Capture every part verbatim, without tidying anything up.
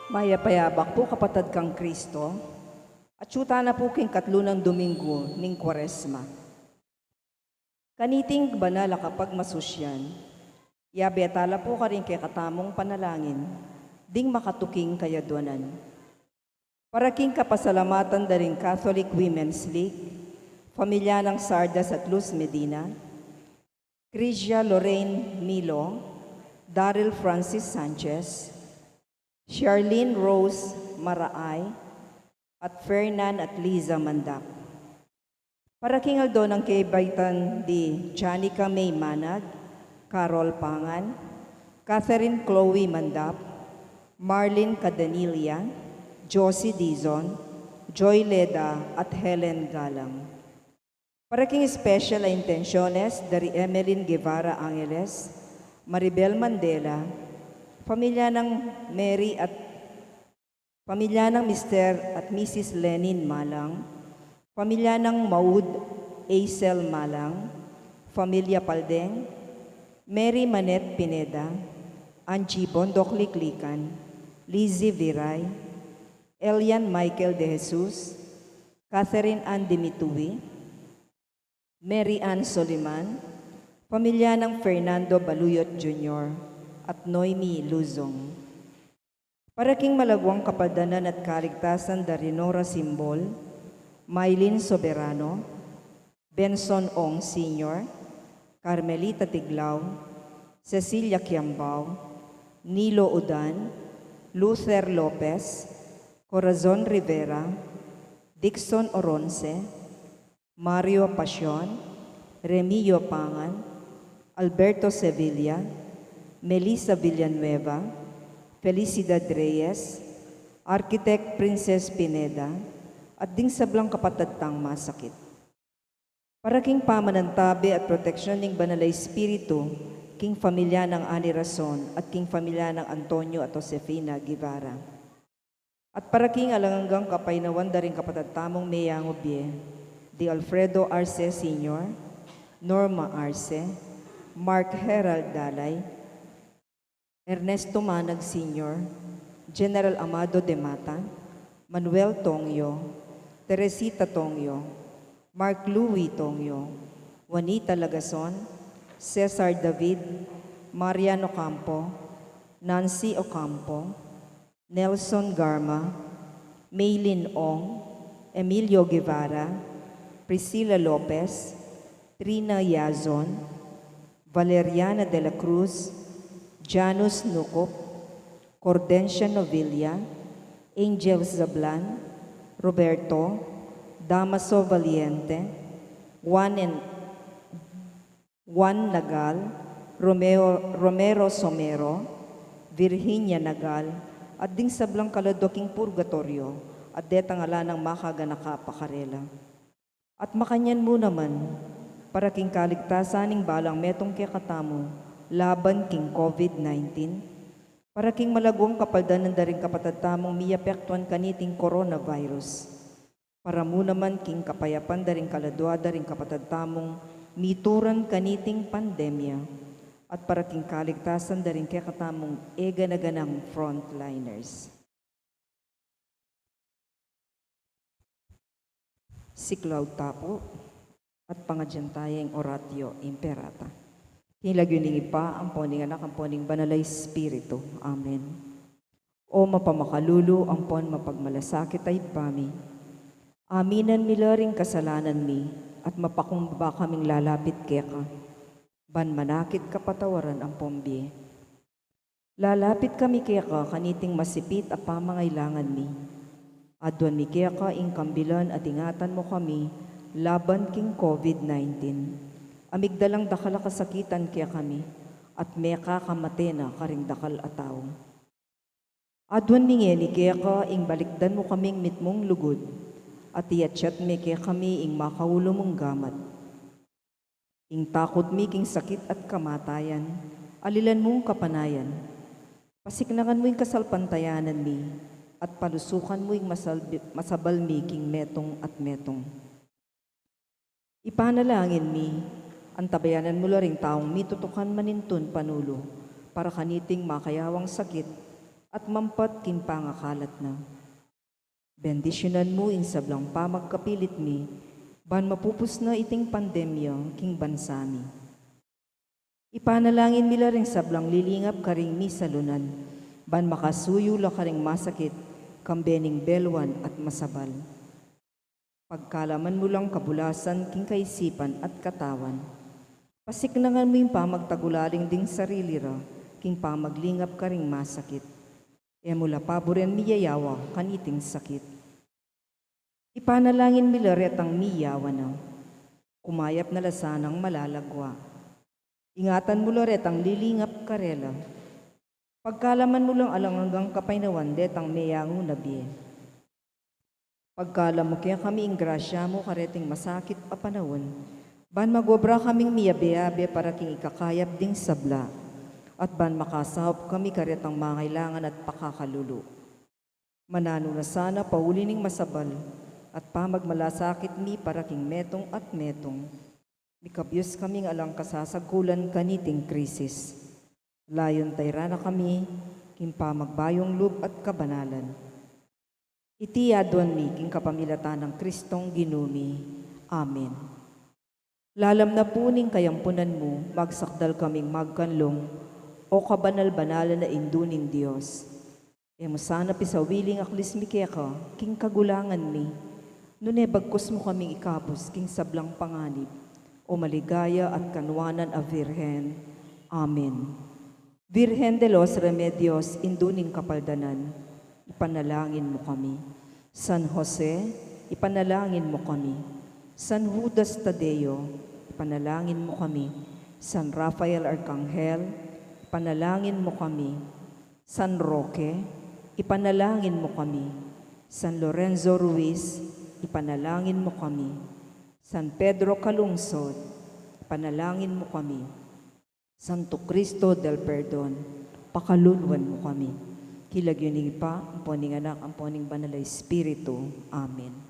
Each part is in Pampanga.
Mayap a abak pu, kapatad kang Kristo, at atyu tana pu king katlu nang Domingo ning Kuaresma. Kaniting banal a kapagmasusyan, yabe tala pu karing kekatamung panalangin ding makatuking kayadwanan. Para king kapasalamatan da ring Catholic Women's League, pamilya nang Sardas at Luz Medina, Crisia Lorraine Milo, Daryl Francis Sanchez, Charlene Rose Maraay, at Fernan at Liza Mandap. Para king aldo nang kebaitan di Janica May Manag, Carol Pangan, Catherine Chloe Mandap, Marlene Cadenilia, Josie Dizon, Joy Leda, at Helen Galang. Para king special a intenciones da ri Emeline Guevara Angeles, Maribel Mandela, pamilya nang Mary at pamilya nang Mister at Missus Lenin Malang, pamilya nang Maud Aisel Malang, pamilya Paldeng, Mary Manette Pineda, Angie Bondok Liklikan, Lizzie Viray, Elian Michael De Jesus, Catherine Ann Dimitui, Mary Ann Soliman, pamilya nang Fernando Baluyot Junior at Noemi Luzon. Para king malagwang kapaldanan at kaligtasan da ri Nora Simbol, Mylene Soberano, Benson Ong Senior, Carmelita Tiglao, Cecilia Kiambao, Nilo Udan, Luther Lopez, Corazon Rivera, Dixon Oronce, Mario Pasion, Remio Pangan, Alberto Sevilla, Melissa Villanueva, Felicidad Reyes, Architect Princess Pineda, at ding sablang kapatad tang masakit. Para king pamanantabe at proteksyon ning Banal a Espiritu, king pamilya nang Ani Rason at king pamilya nang Antonio at Josefina Guevara. At para king alang anggang kapaynawan da ring kapatad tamung meyangu bie, di Alfredo Arce Senior, Norma Arce, Mark Herald Dalay, Ernesto Manag Senior, General Amado de Mata, Manuel Tongyo, Teresita Tongyo, Mark Louis Tongyo, Juanita Lagason, Cesar David, Marian Ocampo, Nancy Ocampo, Nelson Garma, Maylin Ong, Emilio Guevara, Priscilla Lopez, Trina Yazon, Valeriana de la Cruz, Janus Nucup, Cordencia Novilla, Angel Zablan, Roberto, Damaso Valiente, Juan and Juan Nagal, Romeo, Romero Somero, Virginia Nagal, at ding sablang kaladwa king purgatoryo, at detang ala nang makaganaka pa karela. At makanyan mu naman, para king kaligtasan ning balang metung kekatamu, laban king COVID nineteen, para king malagwang kapaldanan da ring kapatad tamung miapektuan kaniting coronavirus. Para mu naman king kapayapan da ring kaladwa da ring kapatad tamung mituran kaniting pandemya, at para king kaligtasan da ring kekatamung e gana-ganang frontliners. Siklaud ta pu at pangadyan taya ing Oratio Imperata. King lagyu ning Ibpa, ampo ning Anak, ampo ning Banal a Espiritu. Amen. O mapamakalulu ampon mapagmalasakit a Ibpa mi, aminan mi la ring kasalanan mi at mapakumbaba kaming lalapit keka, ban manakit kapatawaran ampon bie. Lalapit kami keka kaniting masipit a pamangailangan mi. Aduan mi keka ing kambilan at ingatan mu kami laban king COVID nineteen. A migdalang dakal a kasakitan kekami at mekakamate na karing dakal a tau. Aduan mi ngeni keka ing balikdan mu kaming mitmung lugud, at iatyat me kekami ing makaulu mung gamat. Ing takut mi king sakit at kamatayan, alilan mung kapanayan. Pasiknangan mu ing kasalpantayanan mi, at palusukan mu ing masal-, masabal mi king metung at metung. Ipanalangin mi, antabayanan mu la ring taung mitutukan manintun panulu para kaniting makayawang sakit, at mampat king pangakalat na. Bendisyunan mu ing sablang pamagkapilit mi, ban mapupus na iting pandemya king bansa mi. Ipanalangin mi la ring sablang lilingap karing misalunan, ban makasuyu la karing masakit, kambe ning belwan at masabal. Pagkalaman mu lang kabulasan king kaisipan at katawan. Pasiknangan mu ing pamagtagulaling ding sarili ra, king pamaglingap karing masakit. E mu la paburen miyayawa kaniting sakit. Ipanalangin mi la retang miyawa na. Kumayap na la sanang malalagwa. Ingatan mu la retang lilingap karela. Pagkalaman mu lang alang anggang kapaynawan detang meyangu na bie. Pagkalam mu kekami ing grasya mu kareting masakit a panaun, ban magobra kaming miyabe-abe para king ikakayap ding sabla, at ban makasaup kami karetang mangailangan at pakakalulu. Mananu na sana pauli ning masabal at pamagmalasakit mi para king metung at metung. Mikabyus kaming alang kasasagkulan kaniting krisis. Layun tayran na kami king pamagbayung lub at kabanalan. Iti aduan mi king kapamilatan nang Kristong Ginu mi. Amen. Lalam na pu ning kayampunan mu, magsakdal kaming magkanlung, O kabanal-banalan a Indu ning Dios. E mu sana pisawili ing aklis mi keka king kagulangan mi, nune bagkus mu kaming ikabus king sablang panganib, O maligaya at kanwanan a Virgen. Amen. Virgen de los Remedios, Indu ning Kapaldanan, ipanalangin mu kami. San Jose, ipanalangin mu kami. San Judas Tadeo, ipanalangin mu kami. San Rafael Arcangel, ipanalangin mu kami. San Roque, ipanalangin mu kami. San Lorenzo Ruiz, ipanalangin mu kami. San Pedro Calungsod, ipanalangin mu kami. Santo Cristo del Perdon, pakaluluan mu kami. King lagyu ning Ibpa, ampo ning Anak, ampo ning Banal a Espiritu. Amen.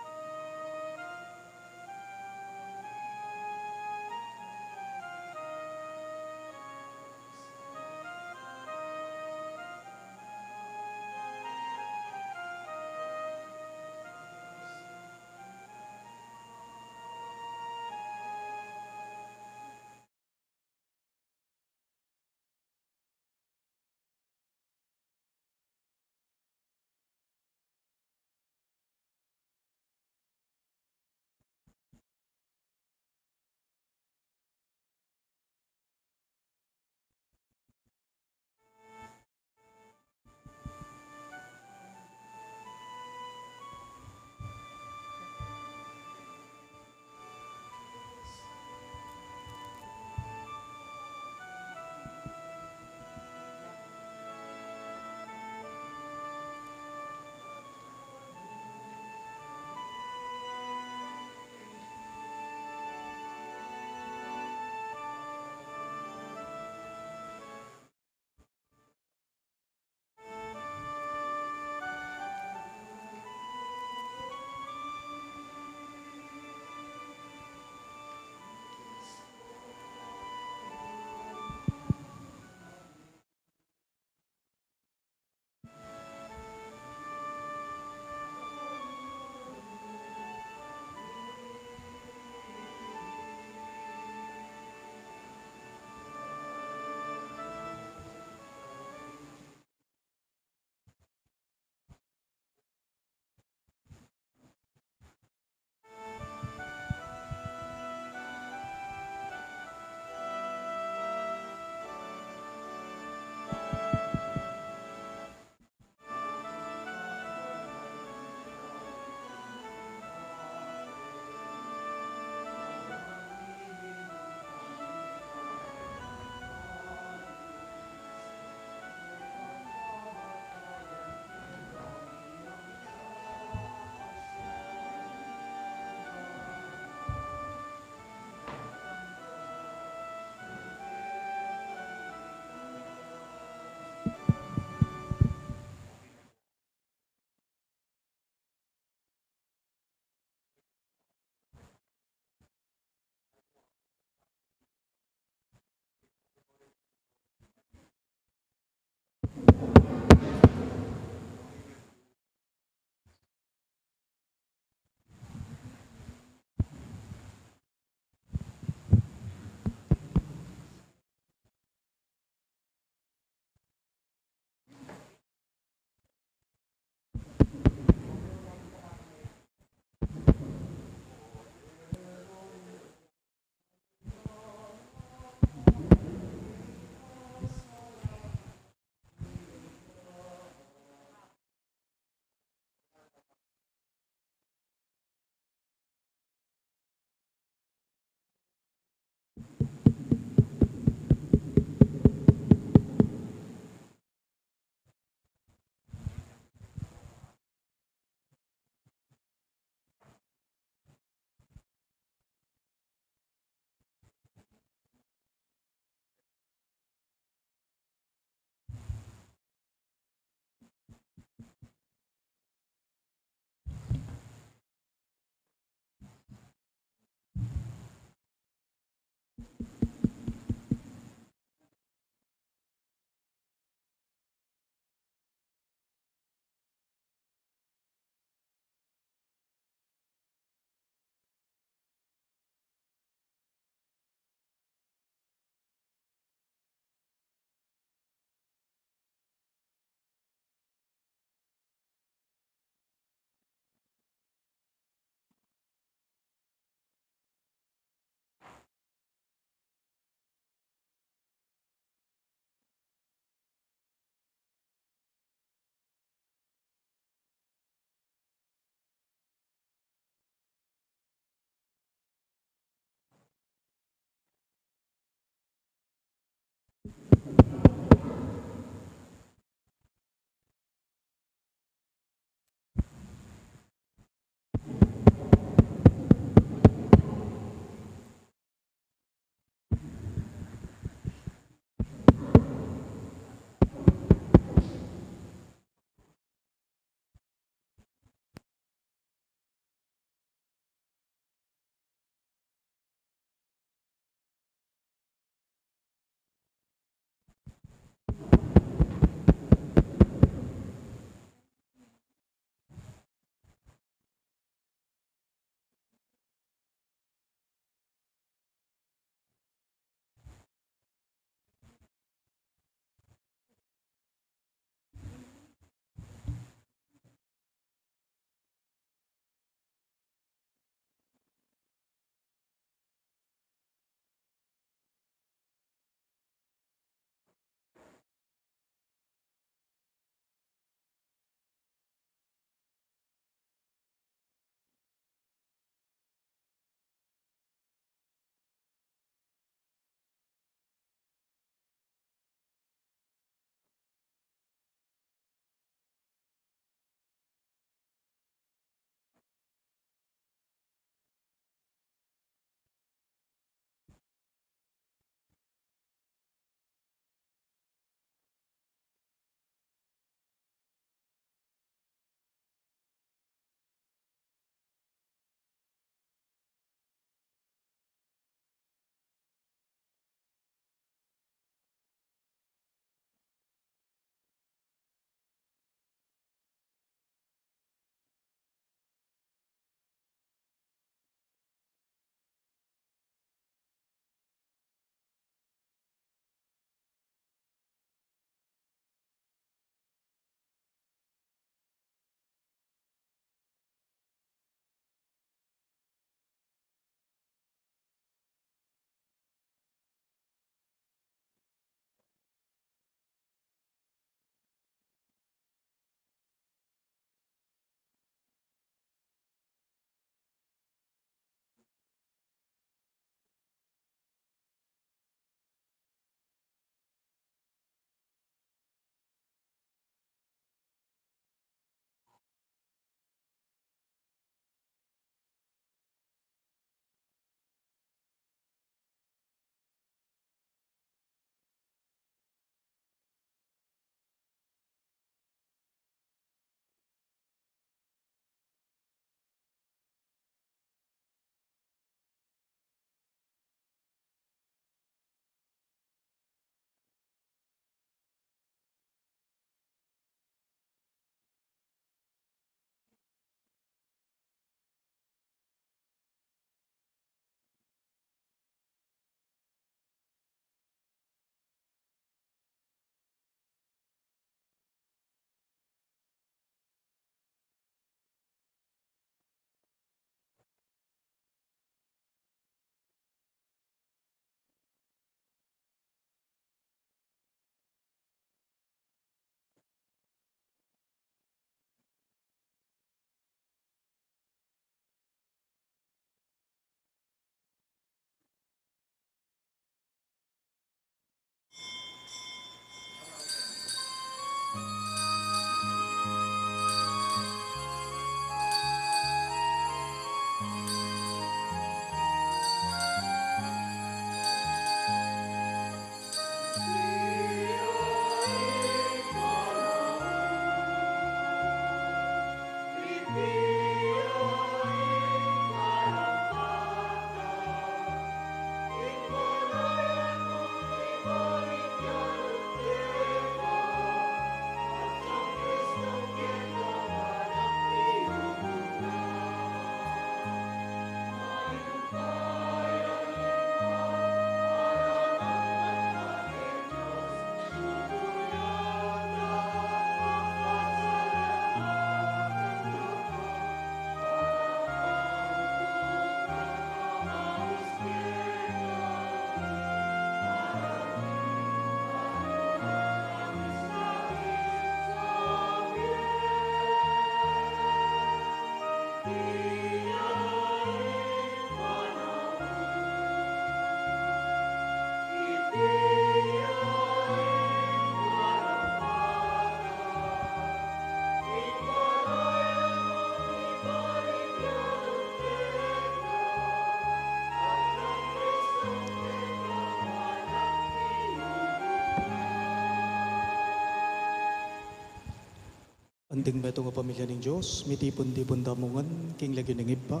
Anting metung a pamilya ning Dios, mitipun-tipun tamu ngan king lagyu ning Ibpa,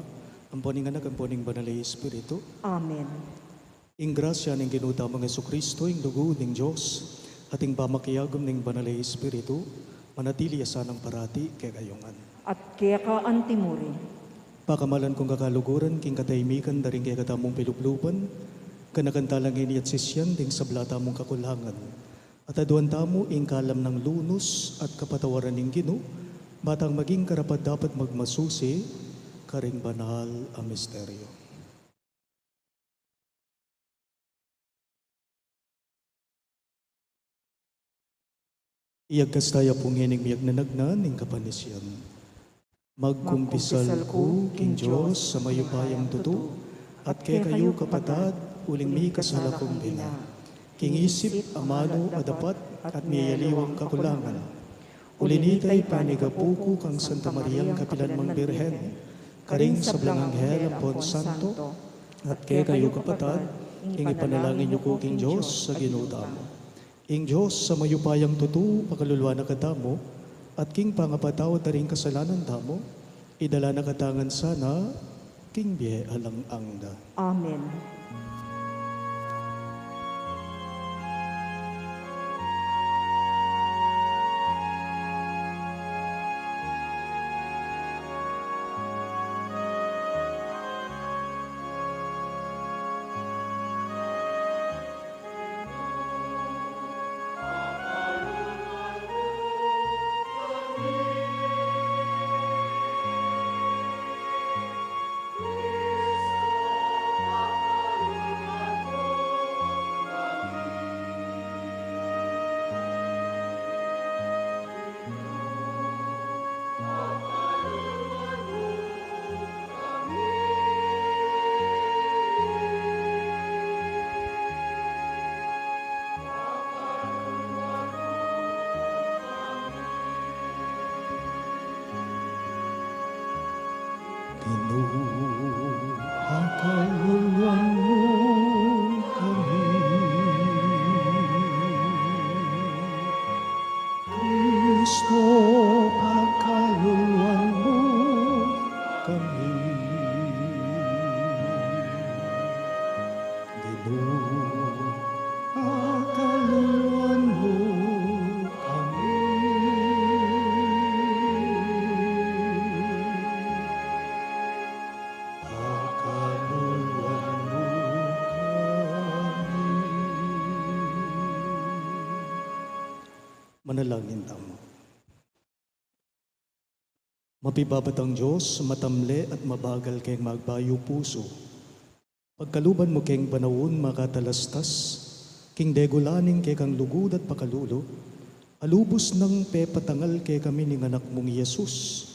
ampo ning Anak, ampo ning Banal a Espiritu. Amen. Ing grasya ning Ginu tamung Jesucristo, ing lugud ning Dios, at ing pamakiagum ning Banal a Espiritu, manatili ya sanang parati kekayu ngan. At keka antimurin. Pakamalan kung kakaluguran king katahimikan da ring kekatamung piluplupan, ganakan tala ngeni at sisian ding sabla tamung kakulangan. At aduan tamu ing kalam nang lunus at kapatawaran ning Ginu, ba tang maging karapat-dapat magmasusi karing banal a misteryo. Iyagkas taya pu ngening miyagnanagnan ning kapanisian. Magkumpisal ku king Dios a mayupayang tutu, at kekayu kapatad, uling mikasala kung bina, king isip, amanu, a dapat, at miyayaliwang kakulangan. Uli nita, ipanigapu ku kang Santa Mariang kapilan mang Birhen, karing sablang anghel ampon santo, at kekayu kapatad, ing ipanalangin yu ku king Dios a Ginu tamu. Ing Dios a mayupayang tutu, pakaluluan na katamu, at king pangapatawad da ring kasalanan tamu, idala na katamu ngan sana king bie alang angga. Amen. Ginu, pakaluluan mu kami. Kristo, pakaluluan mu kami. Ginu, pakaluluan mu kami. Pakaluluan mu kami. Manalangin tamu. Mapibabatang Dios, matamle at mabagal keng magbayu pusu. Pagkaluban mu keng panaun makatalastas, king degula ning kekang lugud at pakalulu, alubus nang pepatangal kekami ning Anak mung Jesus,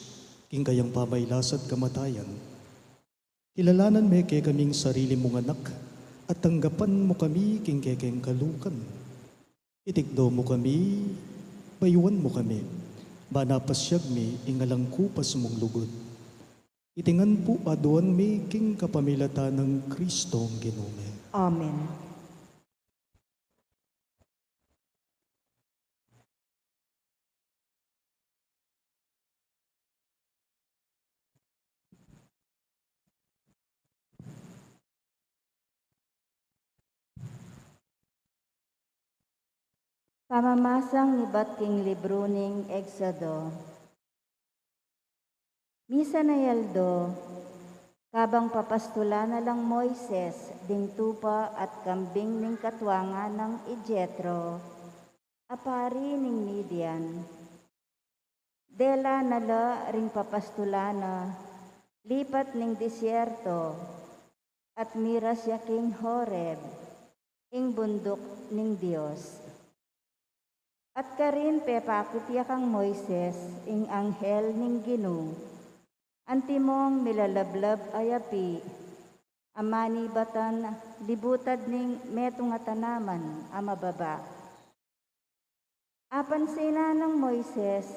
king kayang pamailas at kamatayan. Kilalanan me kekaming sarili mung anak, at tanggapan mu kami king kekeng kalukan. Itikdo mu kami, bayuan mu kami, ba napasyag mi ing alang kupas mung lugud. Iti ngan pu aduan mi king kapamilatan nang Kristong Ginu mi. Amen. Pamamasang ibat king libru ning Exodo. Misan a aldo, kabang papastulan na lang Moises ding tupa at kambing ning katuangan nang i Jetro, a pari ning Midian. Dela na la ring papastulan na lipat ning disyerto, at miras ya king Horeb, ing bunduk ning Dios. At karin pepakit ya kang Moises ing anghel ning Ginu, antimong milalablab a yapi, a manibatan libutad ning metung a tanaman a mababa. Apansinan nang Moises,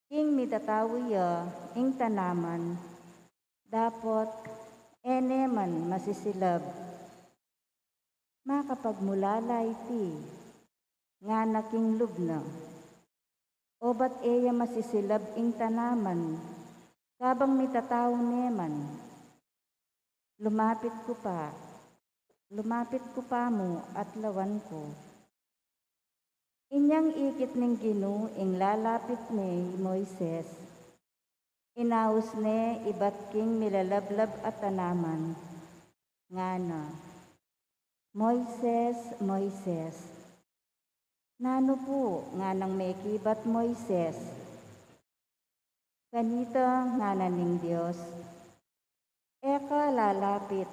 king mitatawi ya ing tanaman, dapot e ne man masisilab. Makapagmulala iti, ngana king lub na. Obat e ya masisilab ing tanaman, kabang mitatau ne man. Lumapit ku pa, lumapit ku pa mu at lawan ku. Inyang ikit ning Ginu ing lalapit ne i Moises. Inaus ne ibat king milalablab a tanaman, ngana, "Moises, Moises." "Nanu pu?" nganang mekibat Moises. "Kanita," ngana ning Dios, "e ka lalapit.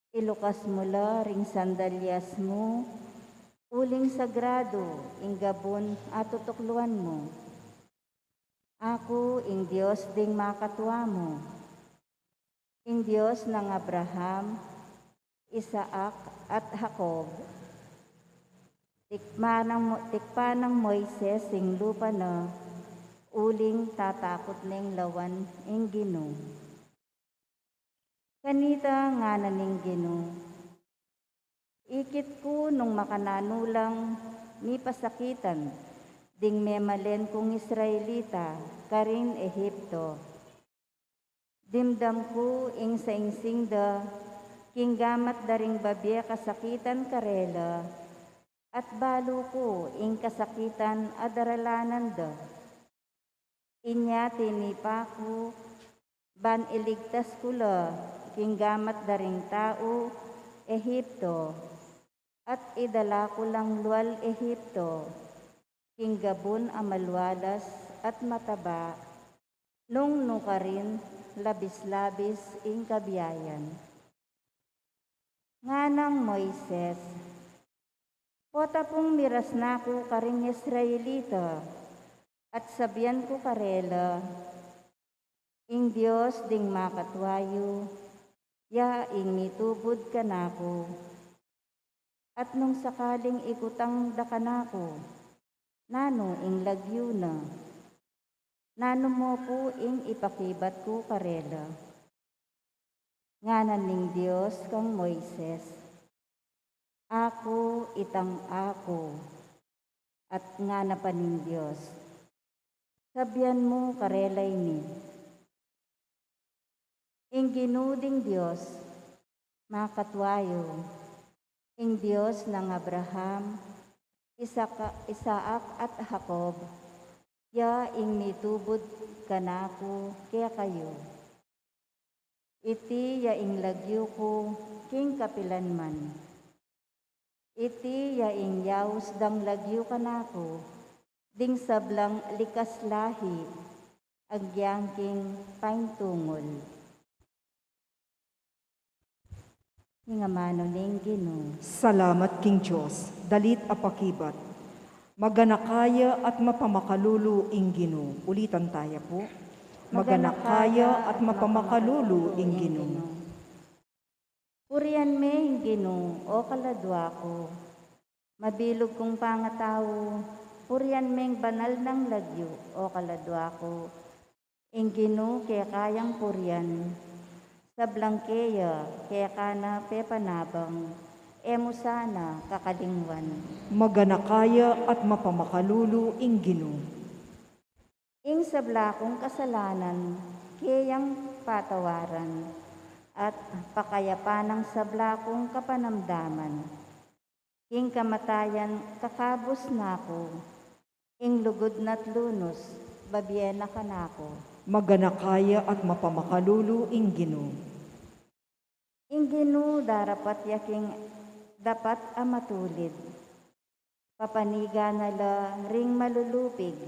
Ilukas mu la ring sandalyas mu, uling sagradu ing gabun a tutukluan mu. Aku ing Dios ding makatua mu, ing Dios nang Abraham, Isaac, at Jacob." Tikpan nang Mo-, tikpan nang Moises ing lupa na, uling tatakut neng lawan ing Ginu. Kanita ngana ning Ginu, "Ikit ku nung makananu lang mipasakitan ding memalen kung Israelita karin Ehipto. Dimdam ku ing saingsing da king gamat da ring babie kasakitan karela, at balu ku ing kasakitan a daralanan da. Inya tinipa ku ban iligtas ku la king gamat da ring tau Ehipto, at idala ku lang lual Ehipto, king gabun a malualas at mataba, nung nukarin labis-labis ing kabiayan." Nganang Moises, "Pota pung miras na ku karing Israelita, at sabian ku karela, 'Ing Dios ding makatua yu, ya ing mitubud kanaku.' At nung sakaling ikutang da kanaku, 'Nanu ing lagyu na?' Nanu mu pu ing ipakibat ku karela?" Ngana ning Dios kang Moises, "Aku itang aku." At ngana pa ning Dios, "Sabian mu karela ini, 'Ing Ginu ding Dios makatua yu, ing Dios nang Abraham, Isaka-, Isaac at Jacob, ya ing mitubud kanaku kekayu. Iti ya ing lagyu ku king kapilan man. Iti ya ing yaus dang lagyu kanaku ding sablang likas lahi, agyang king paintungul.'" Ing amanu ning Ginu. Salamat king Dios. Dalit a pakibat. Maganaka ya at mapamakalulu ing Ginu. Ulitan taya pu. Maganaka ya at mapamakalulu ing Ginu. Purian me ing Ginu, o kaladua ku. Mabilug kung pangatau, purian meng banal nang lagyu, o kaladua ku. Ing Ginu keka yang purian, sablang keya keka na pepanabang, e mu sana kakalingwan. Maganaka ya at mapamakalulu ing Ginu. Ing sabla kung kasalanan keyang patawaran, at pakayapan nang sabla kung kapanamdaman. King kamatayan kakabus na ku, ing lugud na't lunus babie na kanaku. Maganaka ya at mapamakalulu ing Ginu. Ing Ginu darapat ya king dapat a matulid, papanigan na la ring malulupig.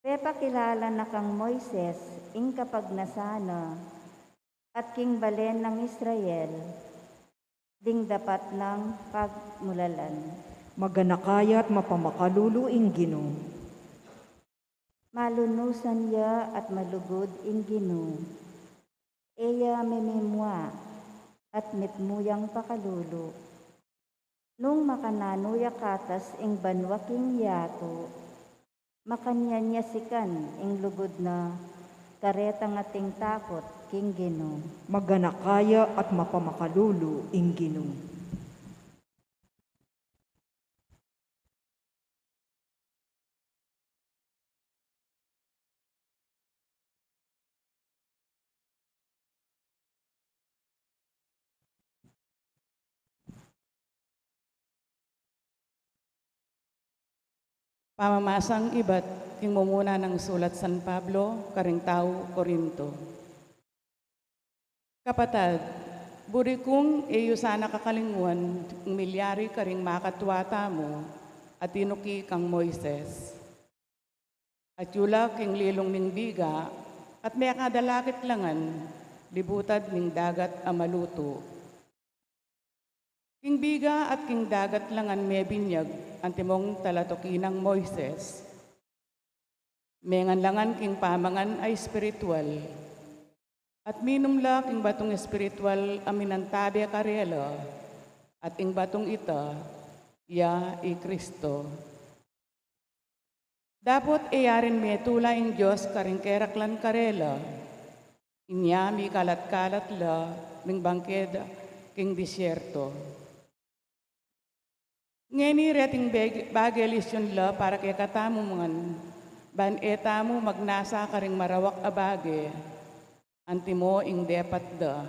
Pepakilala na kang Moises ing kapagnasan na, at king balen nang Israel ding dapat nang pagmulalan. Maganaka ya at mapamakalulu ing Ginu. Malunusan ya at malugud ing Ginu. E ya mimimua at mitmu yang pakalulu. Nung makananu ya katas ing banua king yatu, makanyan ya sikan ing lugud na, karetang ating takut king Ginu. Maganaka ya at mapamakalulu ing Ginu. Pamamasang ibat king mumuna nang sulat San Pablo karing tau Corinto. Kapatad, buri kung e yu sana kakalingwan ing milyari karing makatua tamu a tinuki kang Moises. Atyu la king lilung ning biga, at mekadalakit la ngan libutad ning dagat a malutu. King biga at king dagat la ngan mebinyag antimong talatuki nang Moises. Mengan la ngan king pamangan a espiritual, at minum la king batung espiritual a minantabe karela, at ing batung ita, ya i Kristo. Dapot e ya rin metula ing Dios karing keraklan karela, inya mikalat-kalat la ning bangked king disyerto. Ngeni reting bag-, bage lisyun la para kekatamu ngan, ban e tamu magnasa karing marawak a bage, antimo ing depat da.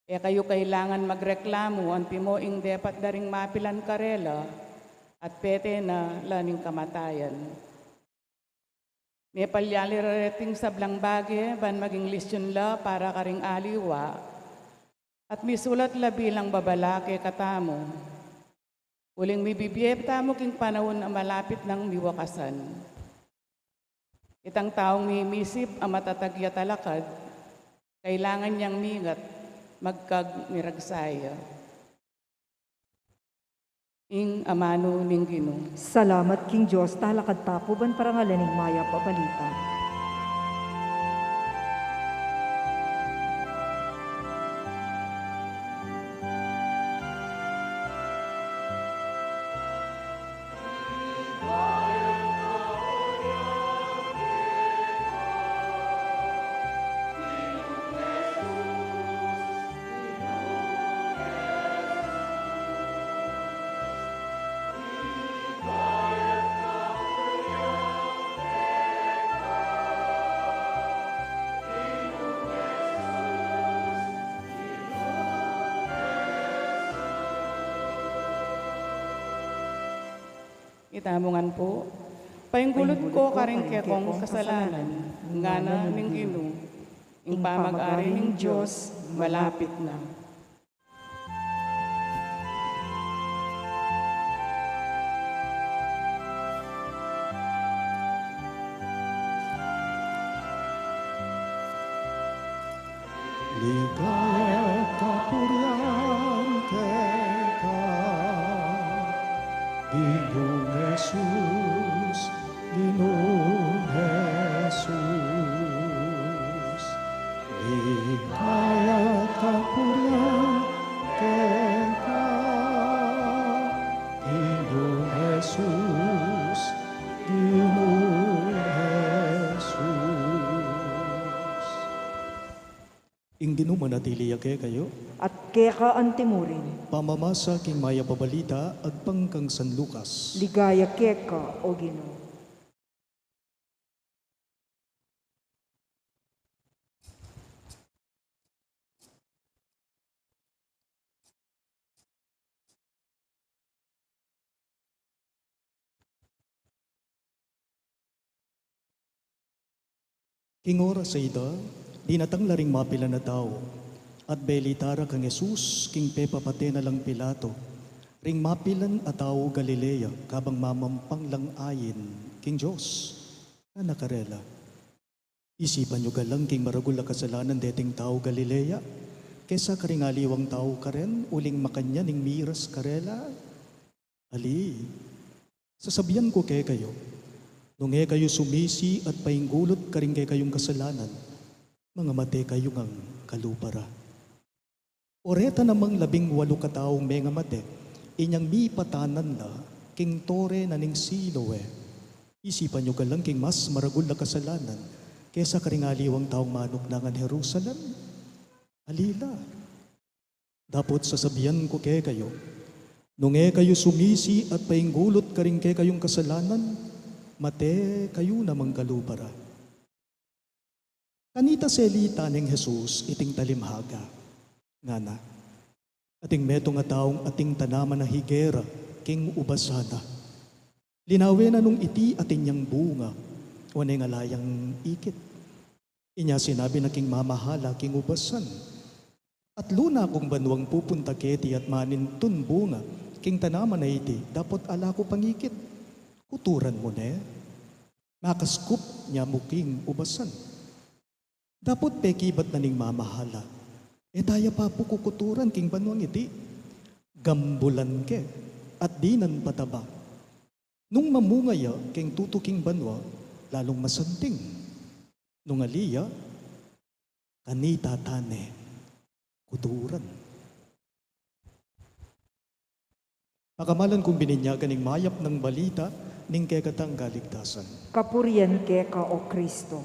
E kayu kailangan magreklamu antimo ing depat da ring mapilan karela, at pete na la ning kamatayan. Mepalyali ra reting sablang bage ban maging lisyun la para karing aliwa, at misulat la bilang babala kekatamu. Uling mibibie tamu king panaun a malapit nang miwakasan. Itang taung mimisip a matatag ya talakad, kailangan yang mingat magkagmiragsa ya. Ing amanu ning Ginu. Salamat king Dios. Talakad ta pu ban parangalan ing mayap a balita. Itamu ngan pu. Paingulut ko karing kekong kasalanan, ngana ning Ginu, ing pamag-ari ning Dios malapit na. Ligaya kapurian keka, Ginung Jesus, Ginung Jesus. Ligaya kapurian keka, Ginung Jesus, Ginung Jesus. Ing Ginu manatili ya kekayu. At keka antimurin. Pamamasa king mayap a balita agpang kang San Lucas. Ligaya keka, O Ginu. King oras a ita, dinatang la ring mapilan a tau, at belita ra kang Jesus king pepapate na lang Pilato, ring mapilan a tau Galilea, kabang mamampang lang ain king Dios. Ngana karela, isipan yu galang king maragul a kasalanan deting tau Galilea, kesa karing aliwang tau karen, uling makanyan ing miras karela. Ali, sasabian ku kekayu, nung e kayu sumisi at paingulut karing kekayung kasalanan, mangamate kayu ngang kalupa ra. O reta namang labing walu kataung mengamate, inyang mipatanan la king tore na ning Siloe. Isipan yu galang king mas maragul a kasalanan kesa karing aliwang taung manuknangan Jerusalem? Ali la. Dapot sasabian ku kekayu, nung e kayu sumisi at paingulut karing kekayung kasalanan, mate kayu namang kalupa ra. Kanita selita neng Jesus iting talimhaga, ngana, ating metung a taung ating tanaman a higera king ubasan na. Linawe na nung iti atin yang bunga, o neng ala yang ikit. Inya sinabi na king mamahala king ubasan, Atlu na kung banuang pupunta keti at manintun bunga king tanaman a iti, dapot ala ku pang ikit. Kuturan mu ne, makaskup nya mu king ubasan. Dapot pekibat na ning mamahala, e taya pa pu kukuturan king banuang iti. Gambulan ke at dinan pataba. Nung mamunga ya king tutu king banua, lalung masanting. Nung ali ya, kanita tane kuturan. Pakamalan kung bininyagan ning mayap nang balita ning kekatang kaligtasan. Kapurian keka, O Kristo.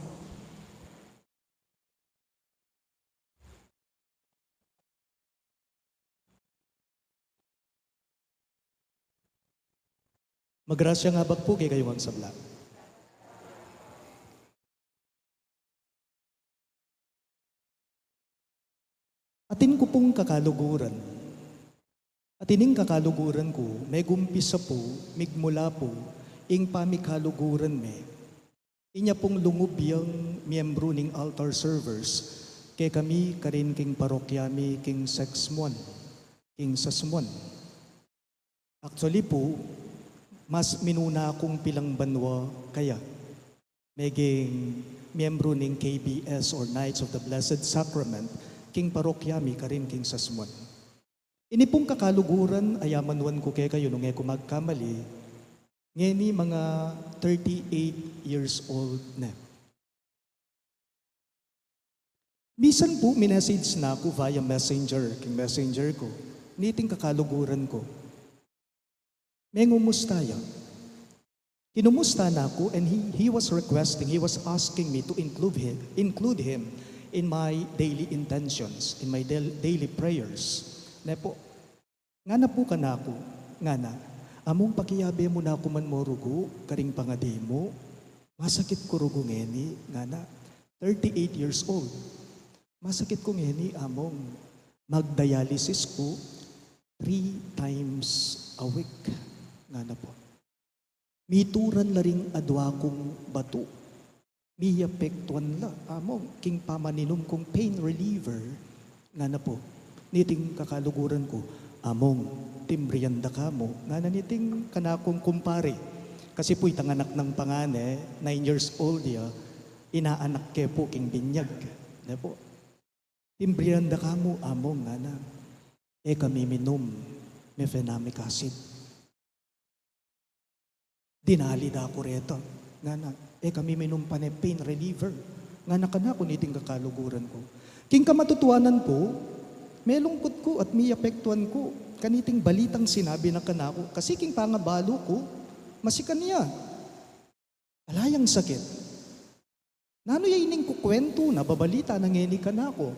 Magrasyang abak pu kekayu ngan sabla. Atin ku pung kakaluguran. At ining kakaluguran ku, megumpisa pu, migmula pu, ing pamikaluguran me. Inya pung lungub yang miyembru ning altar servers, kekami karin king parokya mi king Sasmuan, king Sasmuan. Actually pu, mas minuna kung pilang banua kaya meging miyembru ning K B S or Knights of the Blessed Sacrament king parokya mi karin king Sasmuan. Ini pung kakaluguran a yamanuan ku kekayu nung e ku magkamali, ngeni mga thirty-eight years old ne. Misan pu, minessage na ku via messenger, king messenger ku, niting kakaluguran ku. Mengumusta ya. Kinumusta na ku, and he, he was requesting, he was asking me to include him, include him in my daily intentions, in my dail-, daily prayers. Ne pu, ngana pu kanaku, ngana, "Among pakiyabe mu na ku man mo rugu karing pangadi mu. Masakit ku rugu ngeni," ngana, thirty-eight years old. "Masakit ku ngeni, Among. Mag-dialysis ku three times a week," ngana pu. "Mituran la ring adua kung batu. Miyapektuan la, Among, king pamaninum kung pain reliever," ngana pu. Niting kakaluguran ku, "Among, timbrian da ka mu," ngana niting kanakung kumpari. Kasi pu itang anak nang pangane, nine years old ya, inaanak ke pu king binyag. Ne pu? "Timbrian da ka mu, Among," ngana. "E ka miminum mefenamic acid." Dinali da ku reta, ngana. "E ka miminum pane pain reliever," ngana kanaku niting kakaluguran ku. King kamatutuanan pu, melungkut ku at miyapektuan ku kaniting balitang sinabi na kanaku. Kasi king pangabalu ku, masikan ya. Ala yang sakit. "Nanu ya ining kukuwentu na, babalita na ngeni kanaku?"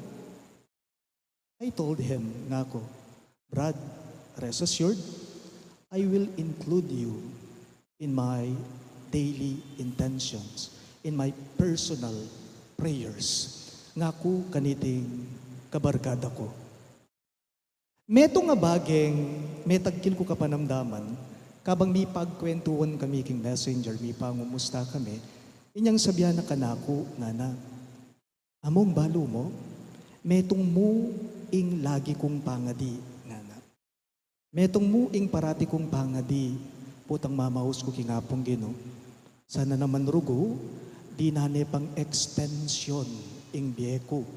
I told him, ngaku, "Brad, rest assured, I will include you in my daily intentions, in my personal prayers," ngaku kaniting kabarkada ku. Metung a bageng metagkil ku kapanamdaman, kabang mipagkwentuan kami king messenger, mipangumusta kami, inyang sabian na kanaku, ngana, "Among, balu mu, metung mu ing lagi kung pangadi," ngana. "Metung mu ing parati kung pangadi," potang mamaus ku king Apung Ginu. "Sana naman rugu, dinan ne pang extension ing bie ku.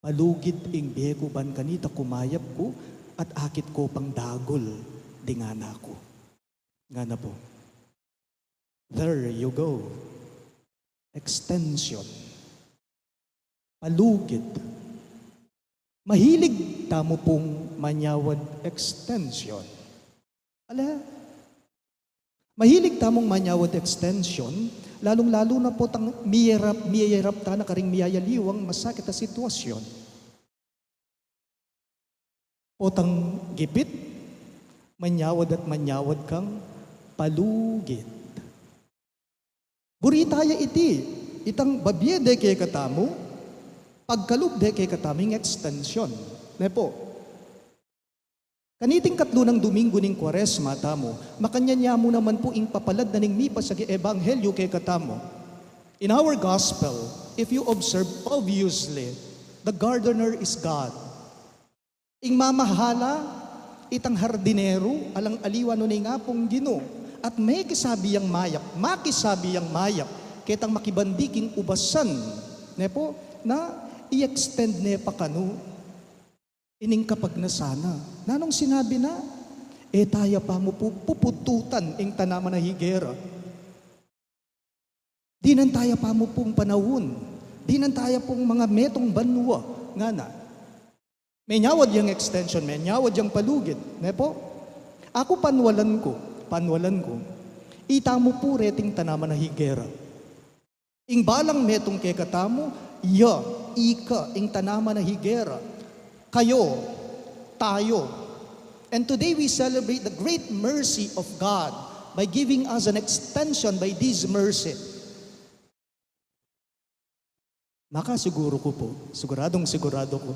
Palugit ing bie ku ban kanita kumayap ku at akit ku pang dagul ding anak ku," ngana pu. There you go. Extension. Palugit. Mahilig tamu pung manyawad extension. Ala, mahilig tamung manyawad extension, lalung-lalu na potang miyayarap, miyayarap tana karing miyayaliwang masakit a sitwasyon. Potang gipit, manyawad at manyawad kang palugit. Buri taya iti, itang babie de kekatamu, pagkalub de kekatamu ing extension. Ne pu? Kaniting katlu nang Domingo ning Kuaresma tamu, makanyan ya mu naman pu ing papalad na ning mipasyag a ebanghelyo kekatamu. In our gospel, if you observe, obviously, the gardener is God. Ing mamahala, itang hardinero, alang aliwa nune ing Apung Ginu. At mekisabi yang mayap, makisabi yang mayap, ketang makibandi king ubasan, ne pu, na i-extend ne pa kanu ining kapagnasan na. Nanung sinabi na? E taya pa mu pu pupututan ing tanaman a higera. Dinan taya pa mu pung panaun. Dinan taya pung mga metung banua, ngana. Menyawad yang extension, menyawad yang palugit, ne pu? Aku panwalan ku, panwalan ku. Itamu pu reting tanaman a higera. Ing balang metung kekatamu, ya, ika, ing tanaman a higera. Kayo, tayo. And today we celebrate the great mercy of God by giving us an extension by this mercy. Makasiguru ku pu, siguradung siguradu ku,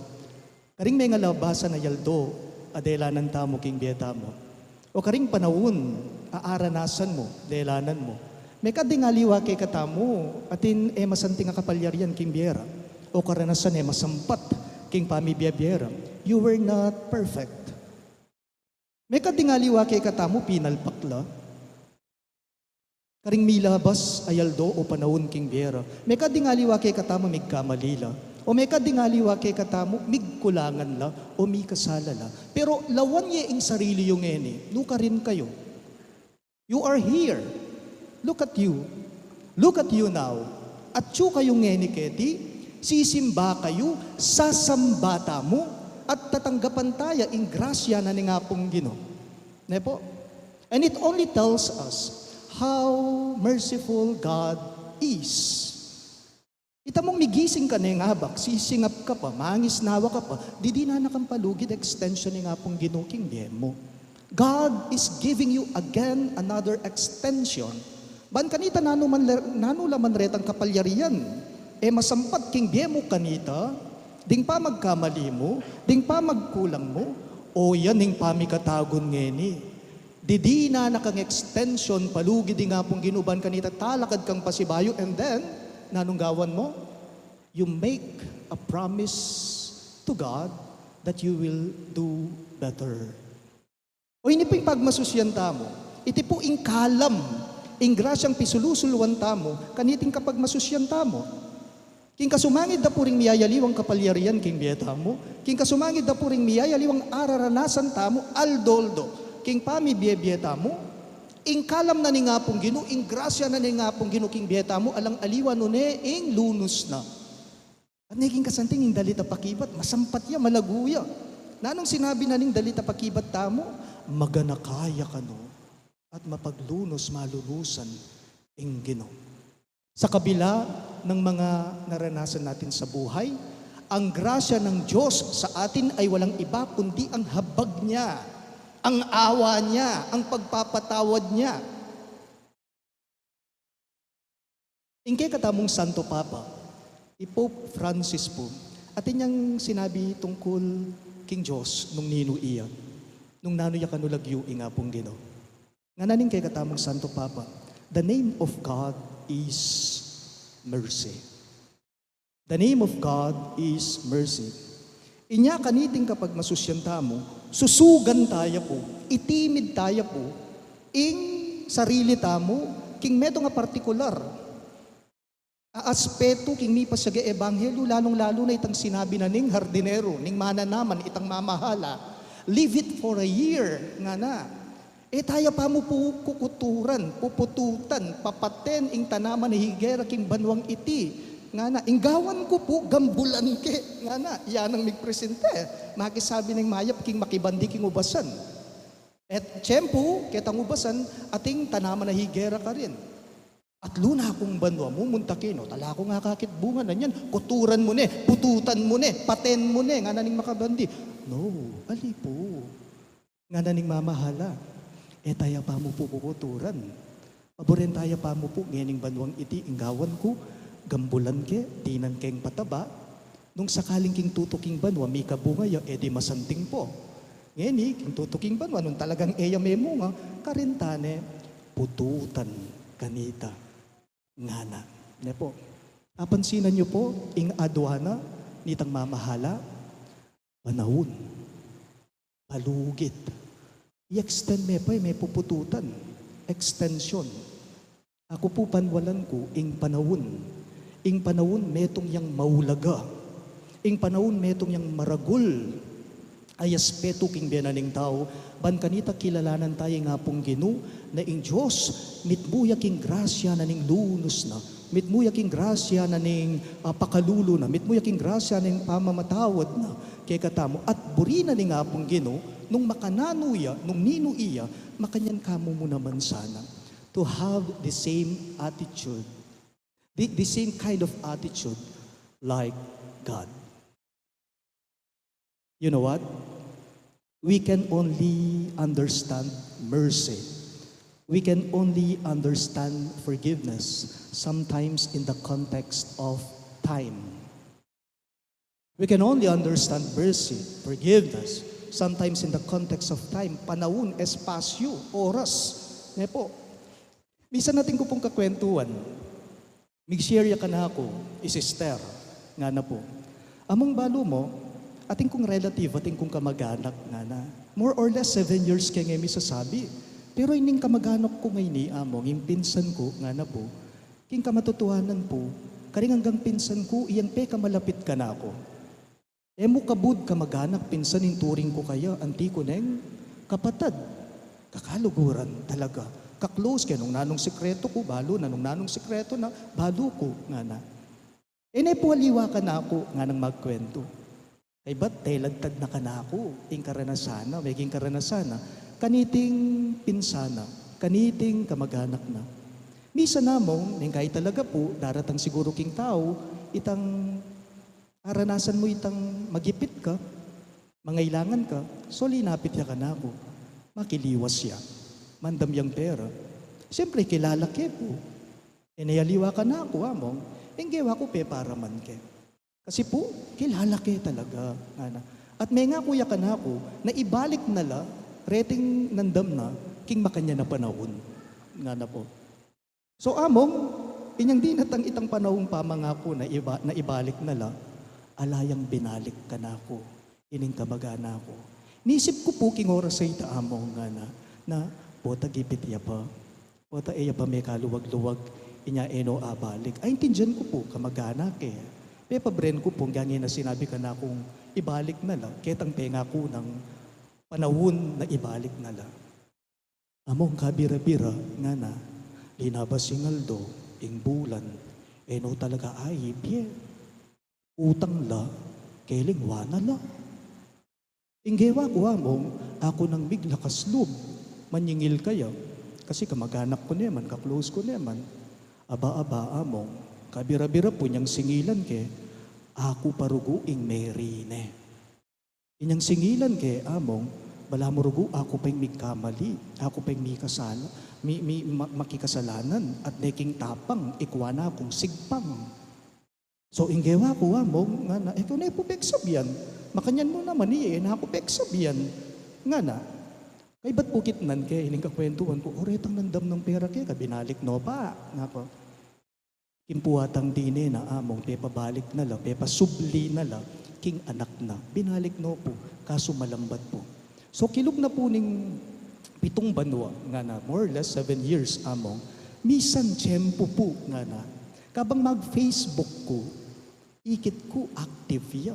karing mengalabasan a aldo a delanan tamu king bie tamu, o karing panaun a aranasan mu, delanan mu, mekad ding aliwa kekatamu atin e masanting a kapalyarian king bie ra, o karanasan e masampat king pamibie-bie ra. You were not perfect. Mekad ding aliwa kekatamu pinalpak la karing milabas a aldo o panaun king bie ra. Mekad ding aliwa kekatamu migkamali la. O mekad ding aliwa kekatamu migkulangan la o mikasala la. Pero lawan ye ing sarili yu ngeni, nukarin kayu. You are here. Look at you. Look at you now. Atyu kayu ngeni keti, sisimba kayu, sasamba tamu, at tatanggapan taya ing grasya na ning Apung Ginu. Ne pu? And it only tells us how merciful God is. Ita mung migising ka neng abak, sisingap ka pa, mangisnawa ka pa, didinan na kang palugit extension ning Apung Ginu king bie mu. God is giving you again another extension. Ban kanita nanu man le-, nanu la man retang kapalyarian e masampat king bie mu kanita, ding pamagkamali mu, ding pamagkulang mu, o yan ing pamikatagun ngeni. Didinan na kang extension palugit ning Apung Ginu ban kanita talakad kang pasibayu, and then, nanung gawan mu? You make a promise to God that you will do better. O ini pu ing pagmasusian tamu. Iti pu ing kalam, ing grasyang pisulusulwan tamu, kaniting kapagmasusian tamu. King kasumangid da pu ring miyayaliwang kapalyarian king bie tamu, king kasumangid da pu ring miyayaliwang araranasan tamu, aldo-aldo, king pamibie-bie tamu, ing kalam na ning Apung Ginu, ing grasya na ning Apung Ginu king bie tamu, alang aliwa nune ing lunus na. At ne king kasanting ing dalit a pakibat, masampat ya, malagu ya. Nanung sinabi na ning dalit a pakibat tamu? Maganaka ya kanu at mapaglunus malunusan ing Ginu. Sa kabila ng mga naranasan natin sa buhay, ang grasya ng Diyos sa atin ay walang iba kundi ang habag niya, ang awa niya, ang pagpapatawad niya. Ing kekatamung Santo Papa, i Pope Francis pu, atin yang sinabi tungkul king Dios nung ninu iya, nung nanu ya kanu lagyu ing Apung Ginu. Ngana ning kekatamung Santo Papa, "The name of God is mercy." The name of God is mercy. Inya kaniting kapagmasusian tamu, susugan taya pu, itimid taya pu ing sarili tamu king metung a partikular a aspetu king mipasyag a ebanghelyu, lalung-lalu na itang sinabi na ning hardinero, ning mananaman, itang mamahala, "Leave it for a year," ngana. E taya pa mu pu kukuturan, pupututan, papaten ing tanaman a higera king banuang iti, ngana. Ing gawan ku pu, gambulan ke, ngana. Yan ang migpresente. Makisabi ning mayap king makibandi king ubasan. At tiyempu, ketang ubasan, ating tanaman a higera karin. Atlu na kung banua, mumunta kenu, talaku nga akakit bunga na niyan, kuturan mu ne, pututan mu ne, paten mu ne, ngana ning makabandi. No, ali pu. Ngana ning mamahala, e taya pa mu pu kukuturan. Paburen taya pa mu pu, ngening banuang iti ing gawan ku, gambulan ke, dinan keng pataba, nung sakaling king tutuking banua, mikabunga ya, e di masanting pu. Ngeni, king tutuking banua, nung talagang e ya memunga, karin tane pututan kanita, ngana. Ne po? Apansinan yu po ing adua na nitang mamahala? Panaun. Palugit. I-extend me pa, e me pupututan. Extension. Aku pu, panwalan ku ing panaun. Ing panaun metung yang maulaga. Ing panaun metung yang maragul a aspetu king bie na ning tau, ban kanita kilalanan taya ing Apung Ginu, na ing Dios mitmu ya king grasya na ning lunus na, mitmu ya king grasya na ning, ah, pakalulu na, mitmu ya king grasya na ning pamamatawad na kekatamu, at buri na ning Apung Ginu, nung makananu ya, nung ninu iya, makanyan ka mu mu naman sana. To have the same attitude, the, the same kind of attitude like God. You know what? We can only understand mercy. We can only understand forgiveness sometimes in the context of time. We can only understand mercy, forgiveness, sometimes in the context of time, panaun, espasyu, oras. Ne po? Misan atin ku pung kakwentuan, mig-share ya kanaku i sister, ngana pu. Among balu mu, atin kung relative, atin kung kamag-anak, ngana. More or less seven years ke nge misasabi. Pero ining kamag-anak ku ngeni, among, ing pinsan ku, ngana pu, king kamatutuanan pu, karing anggang pinsan ku, iyang pekamalapit kanaku. E mu kabud kamag-anak, pinsan ing turing ku kaya, anti ku neng kapatad. Kakaluguran talaga. Ka-close ke, nung nanung sikretu ku, balu na, nung nanung sikretu na, balu ku, ngana. E ne pu aliwa kanaku, nganang magkwentu. Kaybat telad tad na kanaku ing karanasan na, meging karanasan na, kaniting pinsan na, kaniting kamag-anak na. Misan among, neng kai talaga pu, daratang siguru king tau, itang aranasan mu itang magipit ka, mangailangan ka, so linapit ya kanaku, makiliwas ya, mandam yang pera. Siyempre, kilala ke pu. E ne aliwa kanaku, among, ing gewa ku peparaman ke. Kasi pu, kilala ke talaga, ngana. At mengaku ya kanaku, na ibalik na la, reting nandam na, king makanyan a panaun, ngana pu. So, among, inyang dinatang itang panaung pamangaku na iba-, na ibalik na la, ala yang binalik kanaku ining kamag-anak ku. Nisip ku pu king oras a ita, among, ngana, na pota gipit ya pa. Pota e ya pa mekaluwag-luwag, inya e no abalik. Aintindian ku pu, kamag-anak e. Pepabrain ku pu, ngana na sinabi kanakung ibalik na la, ketang pengaku nang panaun na ibalik na la. Among kabira-bira, ngana, linabas ing aldo, ing bulan, e no talaga aibye. Utang la, kelingwan na la. Ing gewa ku, among, aku nang miglakas lub, manyingil kaya, kasi kamag-anak ku ne man, ka-close ku ne man. Aba, aba, among, kabira-bira pu inyang singilan ke, aku pa rugu ing merine. Inyang singilan ke, among, balamu rugu aku pa ing migkamali, aku pa ing mikasala, mi-, mi-, ma-, makikasalanan, at ne king tapang, ikua na kung sigpang. So, ing gewa ku, among, ngana, e ku ne pu peksabian, makanyan mu naman, e, e na ku peksabian, ngana. Kaybat pu kitnan ke, ining kakwentuan ku, o retang nandam nang pera ke, ka binalik no pa, ngaku. King puwatang dine na, among, pepabalik na la, pepasubli na la king anak na. Binalik no pu, kasu malambat pu. So, kilug na pu ning pitung banua, ngana, more or less seven years, among, misan tiyempu pu, ngana, kabang mag-Facebook ku, ikit ku active ya.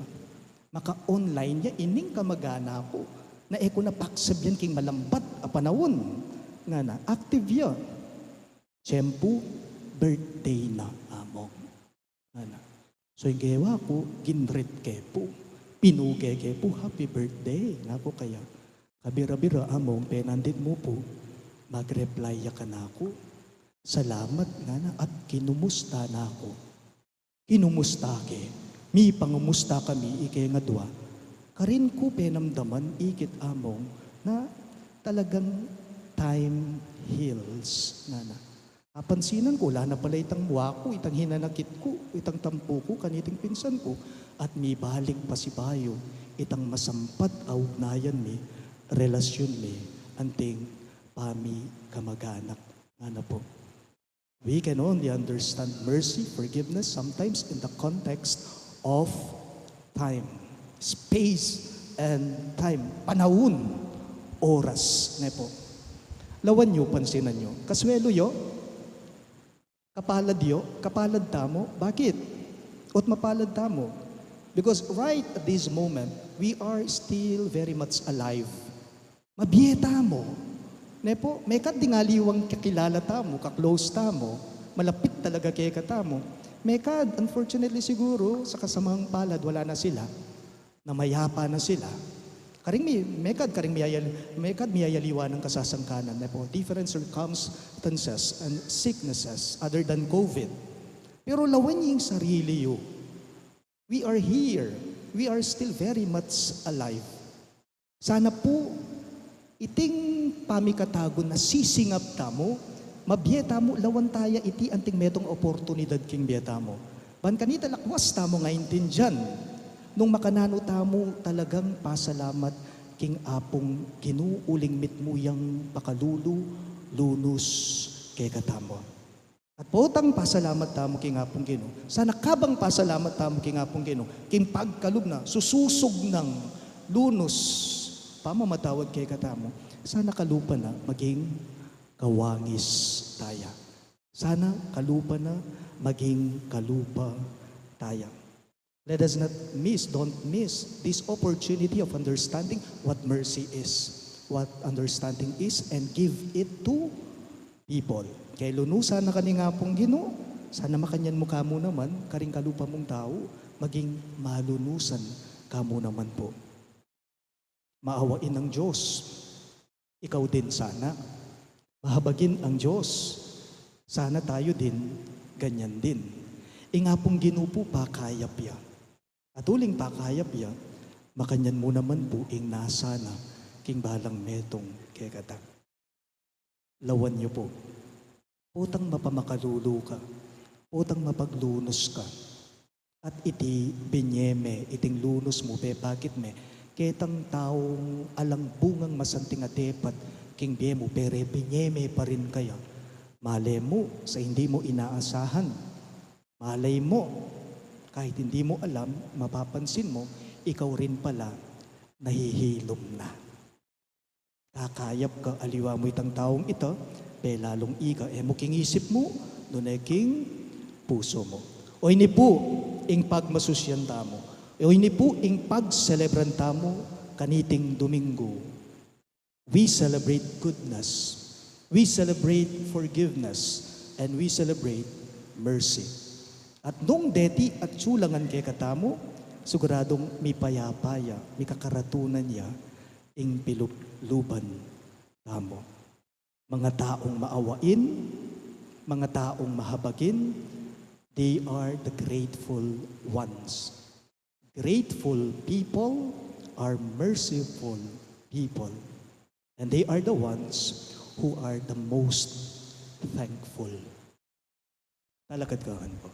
Maka-online ya ining kamag-anak ku, na e ku na paksabian king malambat a panaun, ngana, active ya. Tiyempu, birthday na, among, ngana. So, ing gewa ku, gin-greet ke pu. Pinuge ke pu, "Happy birthday," ngaku kaya. Kabira-bira, among, penandit mu pu, mag-reply ya kanaku, "Salamat," ngana, "at kinumusta na ku." Kinumusta ke? Mipangumusta kami, ike ngadwa. Karin ku penamdaman, ikit, among, na talagang time heals, ngana. Apansinan ku, ala na pala itang mua ku, itang hinanakit ku, itang tampu ku kaniting pinsan ku, at mibalik pasibayu itang masampat a ugnayan mi relasyon mi anting pami kamag-anak. Ngana pu, we can only understand mercy, forgiveness, sometimes in the context of time, space, and time. Panaun, oras, ne pu. Lawan yu, pansinan yu. Kaswelu yu, kapalad yu, kapalad tamu. Bakit? Ot mapalad tamu. Because right at this moment, we are still very much alive. Mabie tamu. Ne pu, mekad ding aliwang kakilala tamu, ka-close tamu, malapit talaga kekatamu. Mekad, unfortunately siguru, sa kasamang palad, wala na sila. Namayapa na sila. Karing mi-, mekad, karing miyayal-, mekad miyayaliwa nang kasasangkanan, ne pu, different circumstances and sicknesses other than COVID. Pero lawan yu ing sarili yu. We are here. We are still very much alive. Sana pu, iting pamikatagun a sisingap tamu, mabie tamu, lawan taya iti anting metung oportunidad king bie tamu. Ban kanita lakwas tamu nga intindian, nung makananu tamu talagang pasalamat king Apung Ginu uling mitmu yang pakalulu, lunus, kekatamu. At potang pasalamat tamu king Apung Ginu, sana kabang pasalamat tamu king Apung Ginu, king pagkalub na, sususug nang lunus, pamamatawad kekatamu, sana kalupa na maging kawangis taya. Sana kalupa na maging kalupa taya. Let us not miss, don't miss this opportunity of understanding what mercy is, what understanding is, and give it to people. Kaya lunusan na ka ning Apung Ginu, sana makanyan mu ka mu naman, karing kalupa mung tau, maging malunusan ka mu naman pu. Maawain ang Diyos. Ikaw din sana. Mahabagin ang Diyos. Sana tayo din, ganyan din. Ing Apung Ginu pu pakayap ya. At uling pakayap ya, makanyan mu naman pu ing nasa na king balang metung kekata. Lawan yu pu. Potang mapamakalulu ka, potang mapaglunus ka, at iti binye me, iting lunus mu, pepakit me ketang taung alang bungang masanting a depat king bie mu, pero binye me pa rin kaya. Malay mu, sa hindi mu inaasahan, malay mu, kahit hindi mu alam, mapapansin mu, ikaw rin pala nahihilom na. Kakayap ka, aliwa mu itang taung ita, pe lalung ika, e mu king isip mu, nune king pusu mu. O ini pu ing pagmasusyan tamu. O ini pu ing pagselebran tamu kaniting Domingo. We celebrate goodness. We celebrate forgiveness. And we celebrate mercy. At nung deti atsu la ngan kekatamu, siguradung mipayapa ya, mikakaratunan ya, ing pilubluban tamu. Mga taung maawain, mga taung mahabagin, they are the grateful ones. Grateful people are merciful people. And they are the ones who are the most thankful. Talakad ka ngan pu.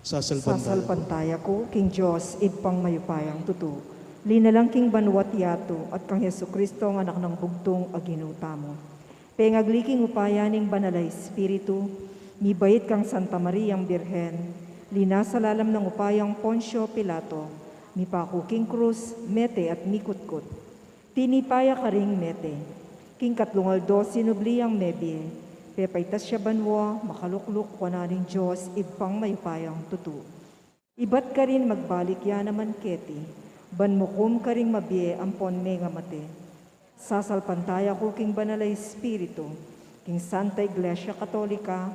Sasalpantaya. Sasalpantaya ku king Dios, Ibpang mayupayang tutu, linalang king banua't yatu, at kang Jesucristo, a Anak nang bugtung a Ginu tamu. Pengagli king upaya ning Banal a Espiritu, mibait kang Santa Mariang Birhen, linasa lalam nang upayang Poncio Pilato, mipaku king krus, mete at mikutkut. Tinipa ya karing mete. King katlung aldo sinubli yang mebie, pepaitas ya banua, makalukluk wanan ning Dios, Ibpang mayupayang tutu. Ibat karin magbalik ya naman keti, ban mukum karing mabie ampon mengamate. Sasalpantaya ku king Banal a Espiritu, king Santa Iglesia Katolika,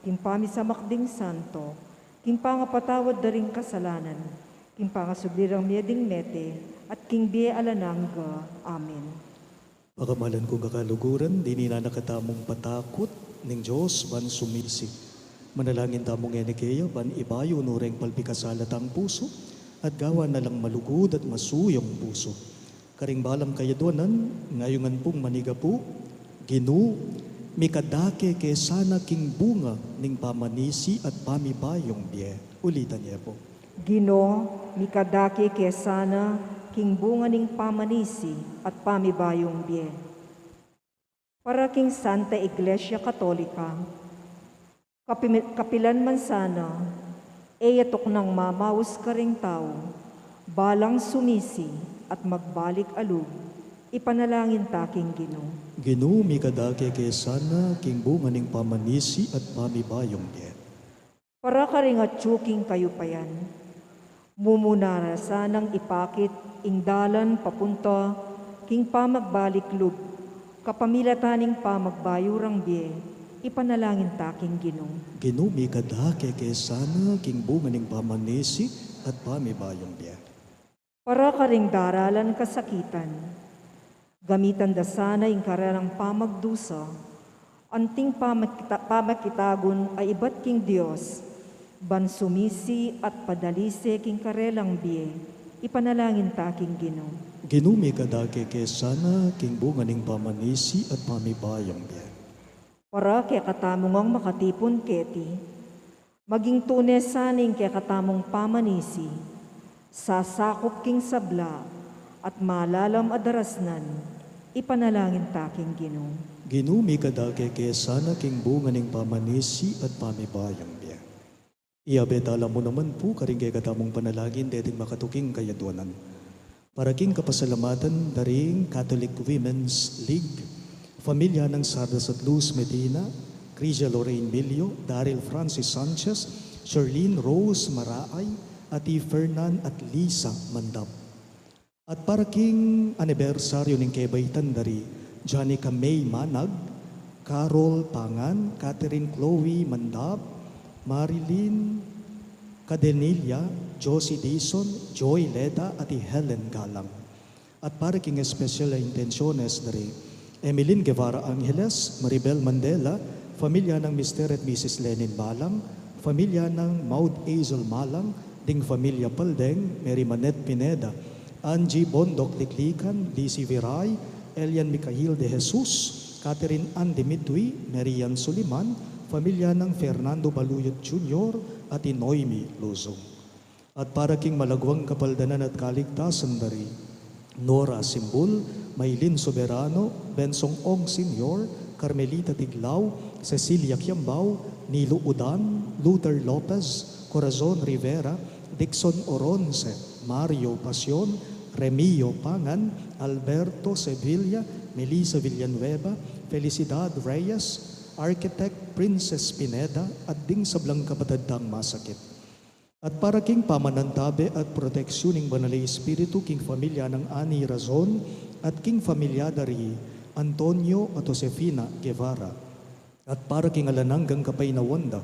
king pamisamak ding santo, king pangapatawad da ring kasalanan, king pangasubli rang mie ding mete, at king bie alang angga. Amen. Pakamalan kung kakaluguran, dininan na katamung patakut ning Dios ban sumisi. Manalangin tamu ngeni keya ban ibayu no reng palpikasala tang pusu, at gawan na lang malugud at masuyung pusu. Karing balang kayadwanan, ngayungan pung manigapu, Ginu, mikadake ke sana king bunga ning pamanisi at pamibayung bie. Ulitan ye pu. Ginu, mikadake ke sana king bunga ning pamanisi at pamibayung bie. Para king Santa Iglesia Katolika, kapimi-, kapilan man sana, e ya tuknang mamaus karing tau, balang sumisi at magbalik a lub, ipanalangin ta king Ginu. Ginu, mikadake ke sana king bunga ning pamanisi at pamibayung bie. Para karing atyu king kayupayan, mumuna ra sanang ipakit ing dalan papunta king pamagbalik lub, kapamilatan ning pamagbayu rang bie, ipanalangin ta king Ginu. Ginu, mikadake ke sana king bunga ning pamanisi at pamibayung bie. Para karing daralan kasakitan, gamitan da sana ing karelang pamagdusa, anting pamakita-, pamakitagun a ibat king Dios, ban sumisi at padalise king karelang bie, ipanalangin ta king Ginu. Ginu, mikadake ke sana king bunga ning pamanisi at pamibayung bie. Para kekatamu ngang makatipun keti, maging tune sana ing kekatamung pamanisi, sasakup king sabla at malalam a darasnan, ipanalangin ta king Ginu. Ginu, mikadake ke sana king bunga ning pamanisi at pamibayung bie. Iyabe tala mu naman pu karing kekatamung panalangin deting makatuking kayadwanan. Para king kapasalamatan da ring Catholic Women's League, familia nang Sardas at Luz Medina, Crisia Lorraine Milio, Daryl Francis Sanchez, Sherlyn Rose Maraay, at i Fernan at Lisa Mandap. At para king anibersaryu ning kebaitan da ri Janica May Manag, Carol Pangan, Catherine Chloe Mandap, Marilyn Cadenilla, Josie Dizon, Joy Leda, at i Helen Galang. At para king espesyal a intensyones da ri Emeline Guevara Angeles, Maribel Mandela, familia nang Mister at Missus Lenin Balang, familia nang Maud Azel Malang, ding familia Paldeng, Mary Manette Pineda, Angie Bondoc Liglican, Lizzie Viray, Elian Micael de Jesus, Catherine Ann Dimitri, Mary Ann Suliman, familia nang Fernando Baluyot Junior, at i Noemi Luzon. At para king malagwang kapaldanan at kaligtasan da ri Nora Simbul, Maylin Soberano, Bensong Ong Senior, Carmelita Tiglao, Cecilia Kiambao, Nilo Udan, Luther Lopez, Corazon Rivera, Dixon Oronce, Mario Pasion, Remio Pangan, Alberto Sevilla, Melissa Villanueva, Felicidad Reyes, Architect Princess Pineda, at ding sablang kapatad tang masakit. At para king pamanantabe at proteksyon ning Banal a Espiritu king familia nang Ani Razon at king familia da ri Antonio at Josefina Guevara. At para king alang anggang kapaynawan da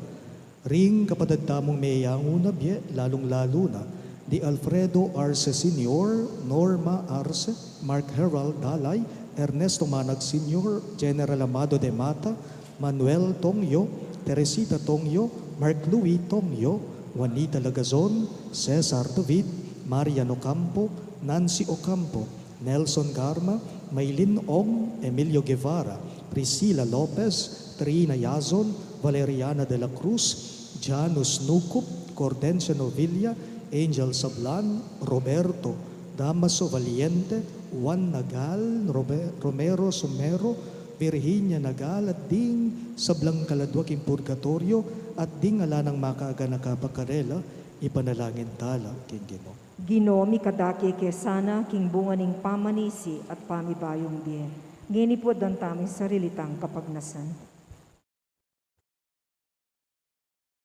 ring kapatad tamung meyangu na bie, lalung-lalu na di Alfredo Arce Senior, Norma Arce, Mark Herald Dalay, Ernesto Manag Senior, General Amado de Mata, Manuel Tongyo, Teresita Tongyo, Mark Louis Tongyo, Juanita Lagazon, Cesar David, Marian Ocampo, Nancy Ocampo, Nelson Garma, Maylin Ong, Emilio Guevara, Priscilla Lopez, Trina Yazon, Valeriana de la Cruz, Janus Nucup, Cordencia Novilla, Angel Sablan, Roberto, Damaso Valiente, Juan Nagal, Robe-, Romero Somero, Virginia Nagal, at ding sablang kaladwa king purgatoryo, at ding ala nang makaaganaka pa karela, ipanalangin tala king Ginu. Ginu, mikadake ke sana king bunga ning pamanisi at pamibayung bie. Ngeni pu adwan tamung sarili tang kapagnasan.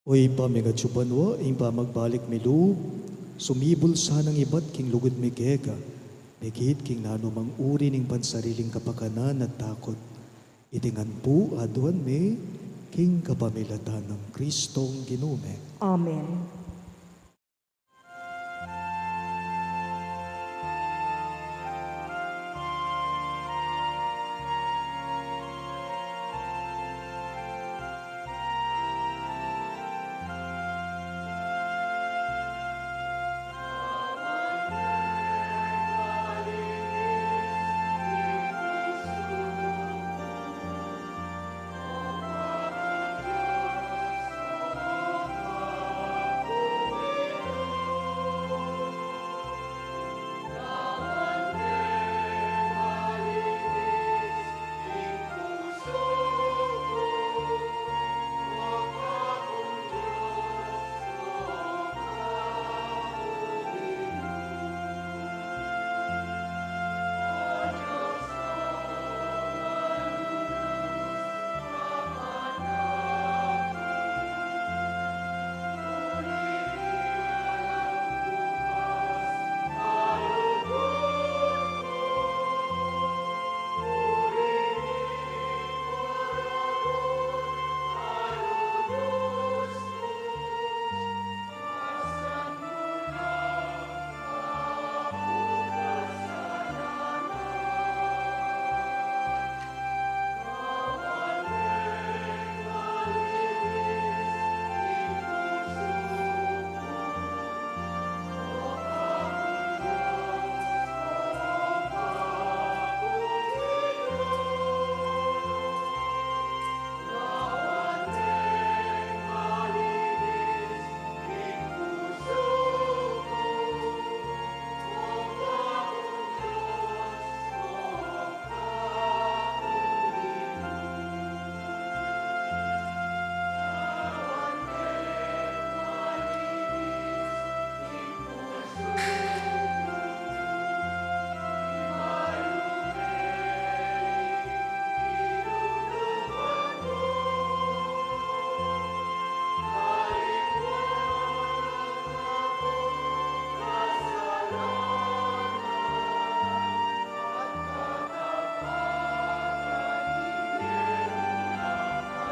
O Ibpa ming atsu banua, ing pamagbalik mi lub, sumibul sanang ibat king lugud mi keka, migit king nanumang uri ning pansariling kapakanan at takot. Iti ngan pu adwan mi king kapamilatan nang Kristong Ginu mi. Amen.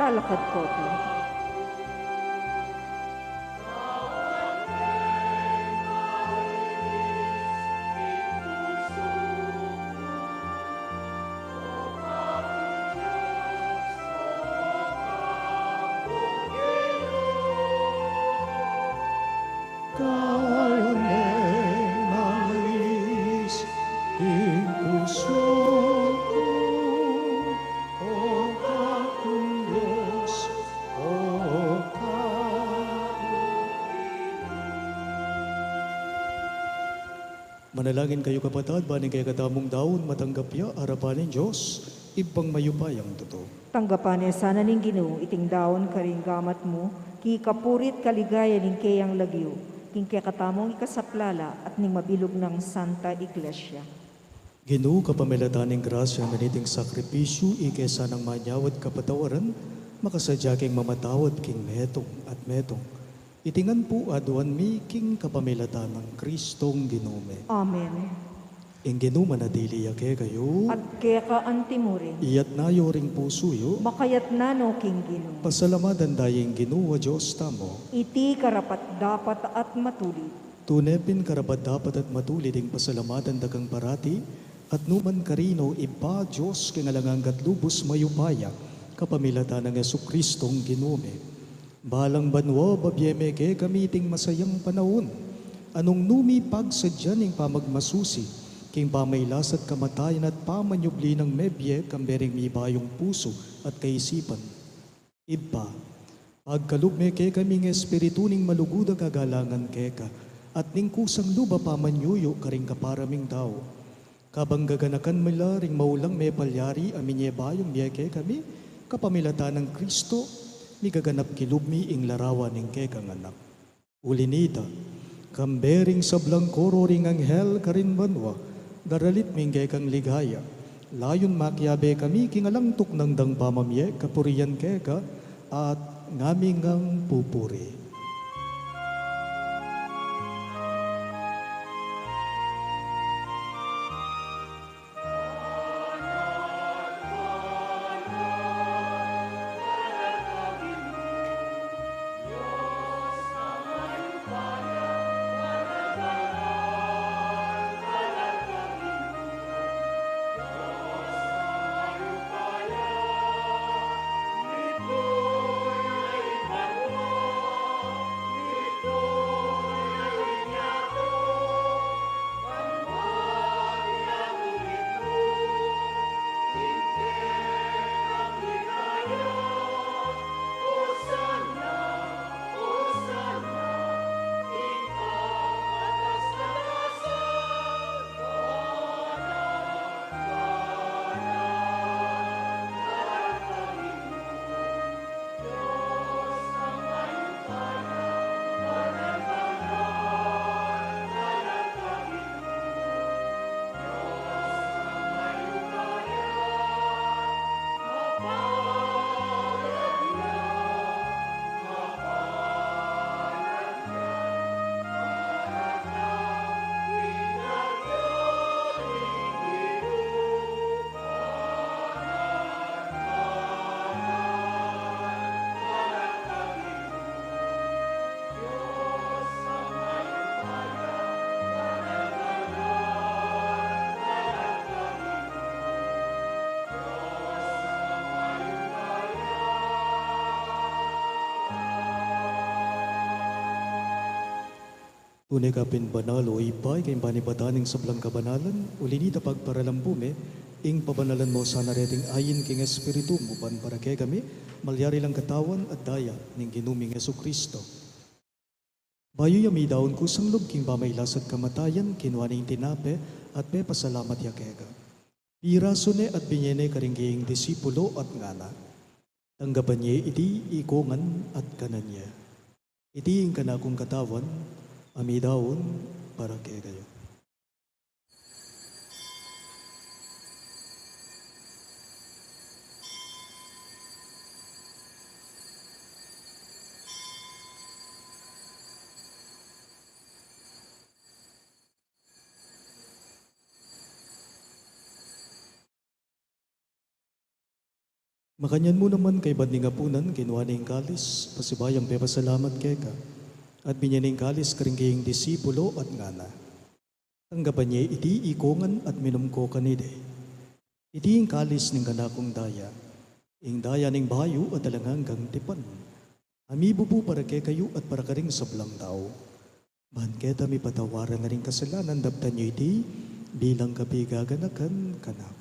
Lalakad ko ti. Kayabe ing malinis king pusu ku, O Ginu kung Dios, O Ginu. Manalangin kayu, kapatad, ban ing kekatamung daun matanggap ya arapan ning Dios, Ibpang mayupayang tutu. Tanggapan na sana ning Ginu iting daun karing gamat mu, king kapurian at kaligayan ning keyang lagyu, king kekatamung ikasaplala at ning mabilug nang Santa Iglesia. Ginu, kapamilatan ning grasya nang kaniting sakripisyu, ika sanang manyawad kapatawaran, makasadya keng mamatawad king metung at metung. Iti ngan pu aduan mi king kapamilatan nang Kristong Ginu mi. Amen. Ing Ginu manatili ya kekayu. At keka antimurin. Iyatna yu ring pusu yu. Makayatna no king Ginu. Pasalamatan taya ing Ginu a Dios tamu. Iti karapat-dapat at matulid. Tune pin karapat-dapat at matulid ing pasalamatan da kang parati, at nukarin man, Ibpa, Dios king alang angga at lubus mayupaya, kapamilatan nang Jesukristong Ginu mi. Balang banua, babie me kekami iting masayang panaun, a nung nu mi pagsadyan ing pamagmasusi king pamailas at kamatayan at pamanyubli nang mebie, kambe ring mibayung pusu at kaisipan. Ibpa, pagkalub me kekami ing espiritu ning malugud a kagalangan keka, at ning kusang lub a pamanyuyu karing kapara ming tau. Kabang gaganakan mi la ring maulang mepalyari a minie bayung mie kekami, kapamilatan nang Kristo, migaganap king lub mi ing larawan ning kekang Anak. Uli nita, kambe ring sablang koro ring anghel karin banua, daralit mi ing kekang ligaya, layun makiabe kami king alang tuknang dang pamamie kapurian keka, at ngaming pupuri. Tune ka pin banal, o Ibpa, ika ing panibatan ning sablang kabanalan, uli na nita pagparalan pu me, ing pabanalan mo sana reting ain king Espiritu mu, ban para kekami malyari lang katawan at daya ning Ginu ming Jesucristo. Bayu ya midaun kusang lub king pamailas at kamatayan, kinua ne ing tinape at pepasalamat ya keka. Pirasu ne at binie ne karing kayang disipulo at ngana, tanggapan ye iti ikongan at kanan ye. Iti ing kanakung katawan a midaun para kekayu. Makanyan mu naman kaybat ning apunan, kinua ne ing kalis, pasibayu yang pepasalamat keka, at binye ne ing kalis karing kayang disipulo, at ngana: Tanggapan ye iti ikongan at minum ko kaniti. Iti ing kalis ning kanakung daya, ing daya ning bayu at alang anggang tipan, a mibubu para kekayu at para karing sablang tau. Ban keta mipatawaran la ring kasalanan, daptan yu iti bilang kapigaganakan kanaku.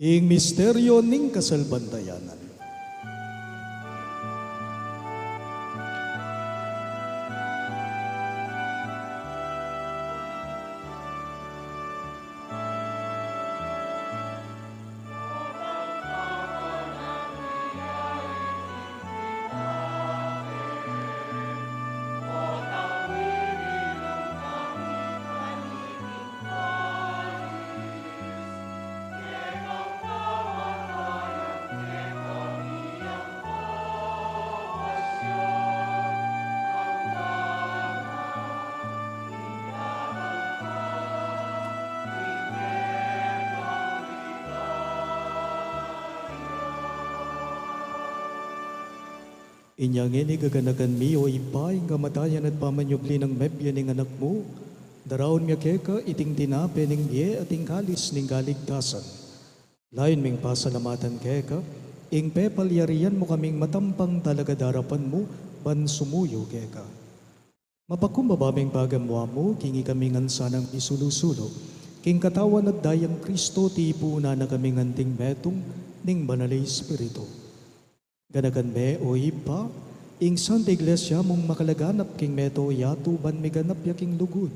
Ing misteryo ning kasalpantayanan. Inya ngeni gaganakan mi, o Ibpa, ing kamatayan at pamanyubli nang mebie ning Anak mu, daraun mi keka iting tinape ning bie at ing kalis ning kaligtasan. Layun ming pasalamatan keka ing pepalyarian mu kaming matampang talagad arapan mu ban sumuyu keka. Mapakumbaba ming pagamuan mu king ikami ngan sanang misulu-sulu king katawan at dayang Kristo, tipunan na kami ngan anting metung ning Banal a Espiritu. Ganakan me, o Ibpa, ing Santa Iglesia mung makalaganap king meto yatu ban miganap ya king lugud,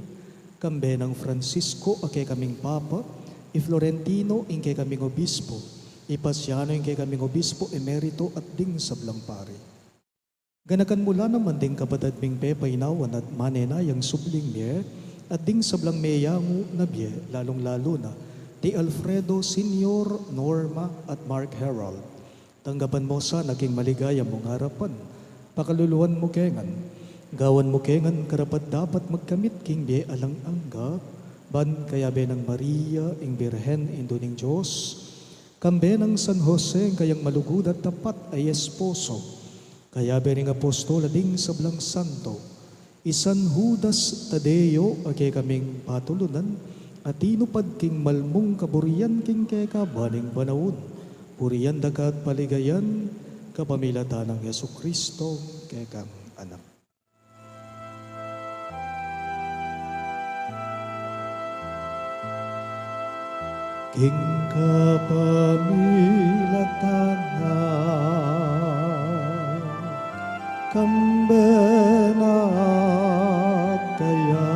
kambe nang Francisco a kekaming Papa, i Florentino ing kekaming Obispo, i Pasiano ing kekaming Obispo Emerito at ding sablang pari. Ganakan mu la naman ding kapatad ming pepainawan at manenayang subling mie, at ding sablang meyangu na bie, lalung-lalu na di Alfredo Senior, Norma, at Mark Harold. Tanggapan mu sana king maligaya mung arapan, pakaluluan mu ke ngan, gawan mu ke ngan karapat-dapat magkamit king bie alang angga, ban kayabe nang Maria, ing Birhen, Indu ning Dios, kambe nang San Jose, ing kayang malugud at tapat a esposo, kayabe ning apostol a ding sablang santo, i San Judas Tadeo a kekaming patulunan, a tinupad king mal mung kaburian king keka ban ing panaun, burian da ka at paligayan, kapamilatan nang Jesucristo, kekang Anak. King kapamilatan na, kambe na at kaya,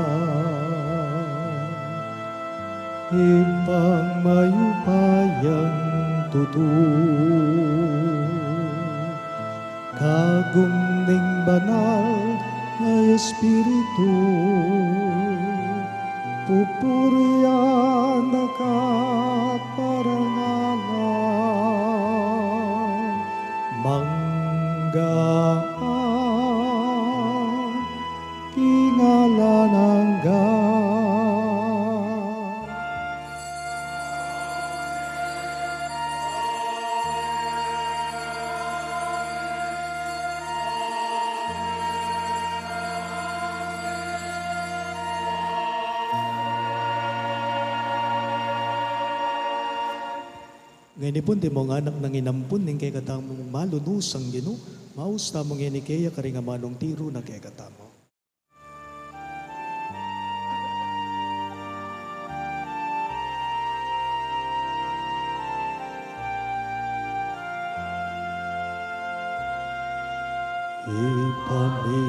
Ibpang mayupayang tutu, kagum ning Banal a Espiritu, pupurian da ka at parangalan, mangga man king alang angga. Ngeni pu, anti mung anak nang inampun ning kekatamung malunusang Ginu, maus tamu ngeni keya karing amanung tiru na kekatamu.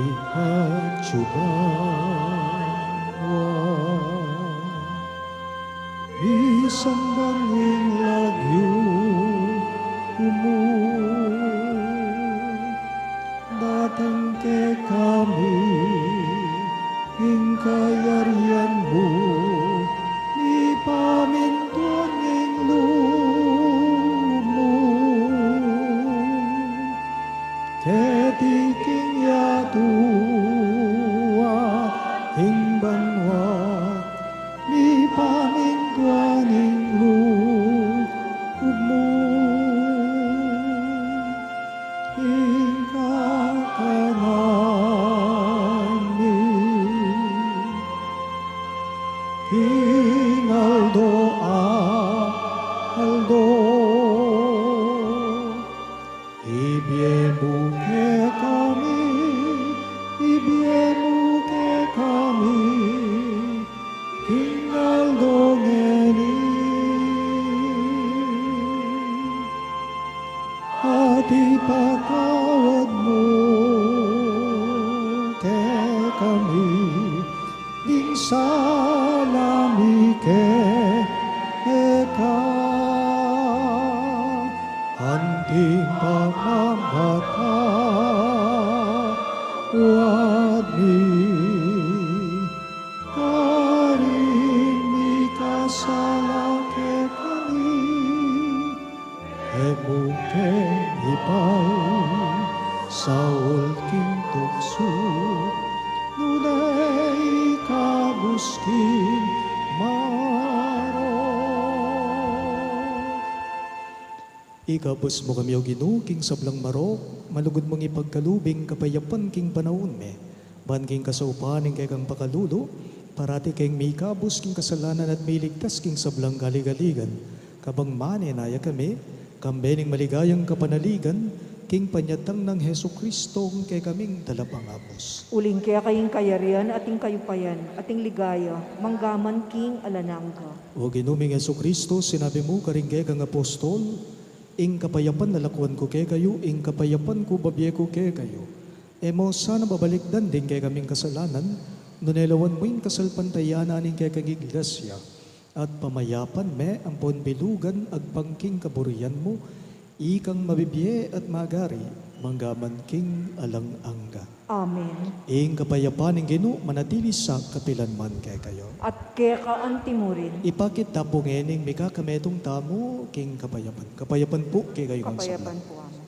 Ipamiatsu bawa, misamban ing lagyu mu, datang kekami ing kayarian mu, mipamintuan Ibie mu kekami, ibie mu kekami, king aldo ngeni. At ipatawad mu kekami ding sala mi keka, anting pamamatawad mi karing mikasala kekami. E mu ke ipaisaul king tuksu, nune ikabus king marok. Ikabus mu kami, O Ginu, king sablang marok, malugud mung ipagkalub ing kapayapan king panaun mi. Ban king kasaupan ning kekang pakalulu, parati keng mikabus king kasalanan at miligtas king sablang kaligaligan. Kabang manenaya kami, kambe ning maligayang kapanaligan, king panyatang nang Jesucristo, ing kekaming Talapangabus. Uling keka ing kayarian, at ing kayupayan, at ing ligaya, manggaman king alang angga. O Ginu ming Jesucristo, sinabi mu karing kekang apostol, ing kapayapan lalakwan ku kekayu, ing kapayapan ku babie ku kekayu. E mu sana babalikdan ding kekaming kasalanan, nune lawan mu ing kasalpantayanan ning kekang Iglesia, at pamayapan me ampon bilugan agpang king kaburian mu, ikang mabibie at magari, manggaman king alang angga. Amen. Ing kapayapan ning Ginu manatili sa kapilan man kekayu. At keka antimurin. Ipakit ta pu ngening mikakametung tamu king kapayapan. Kapayapan pu kekayu ngan sabla. Kapayapan pu, Amen.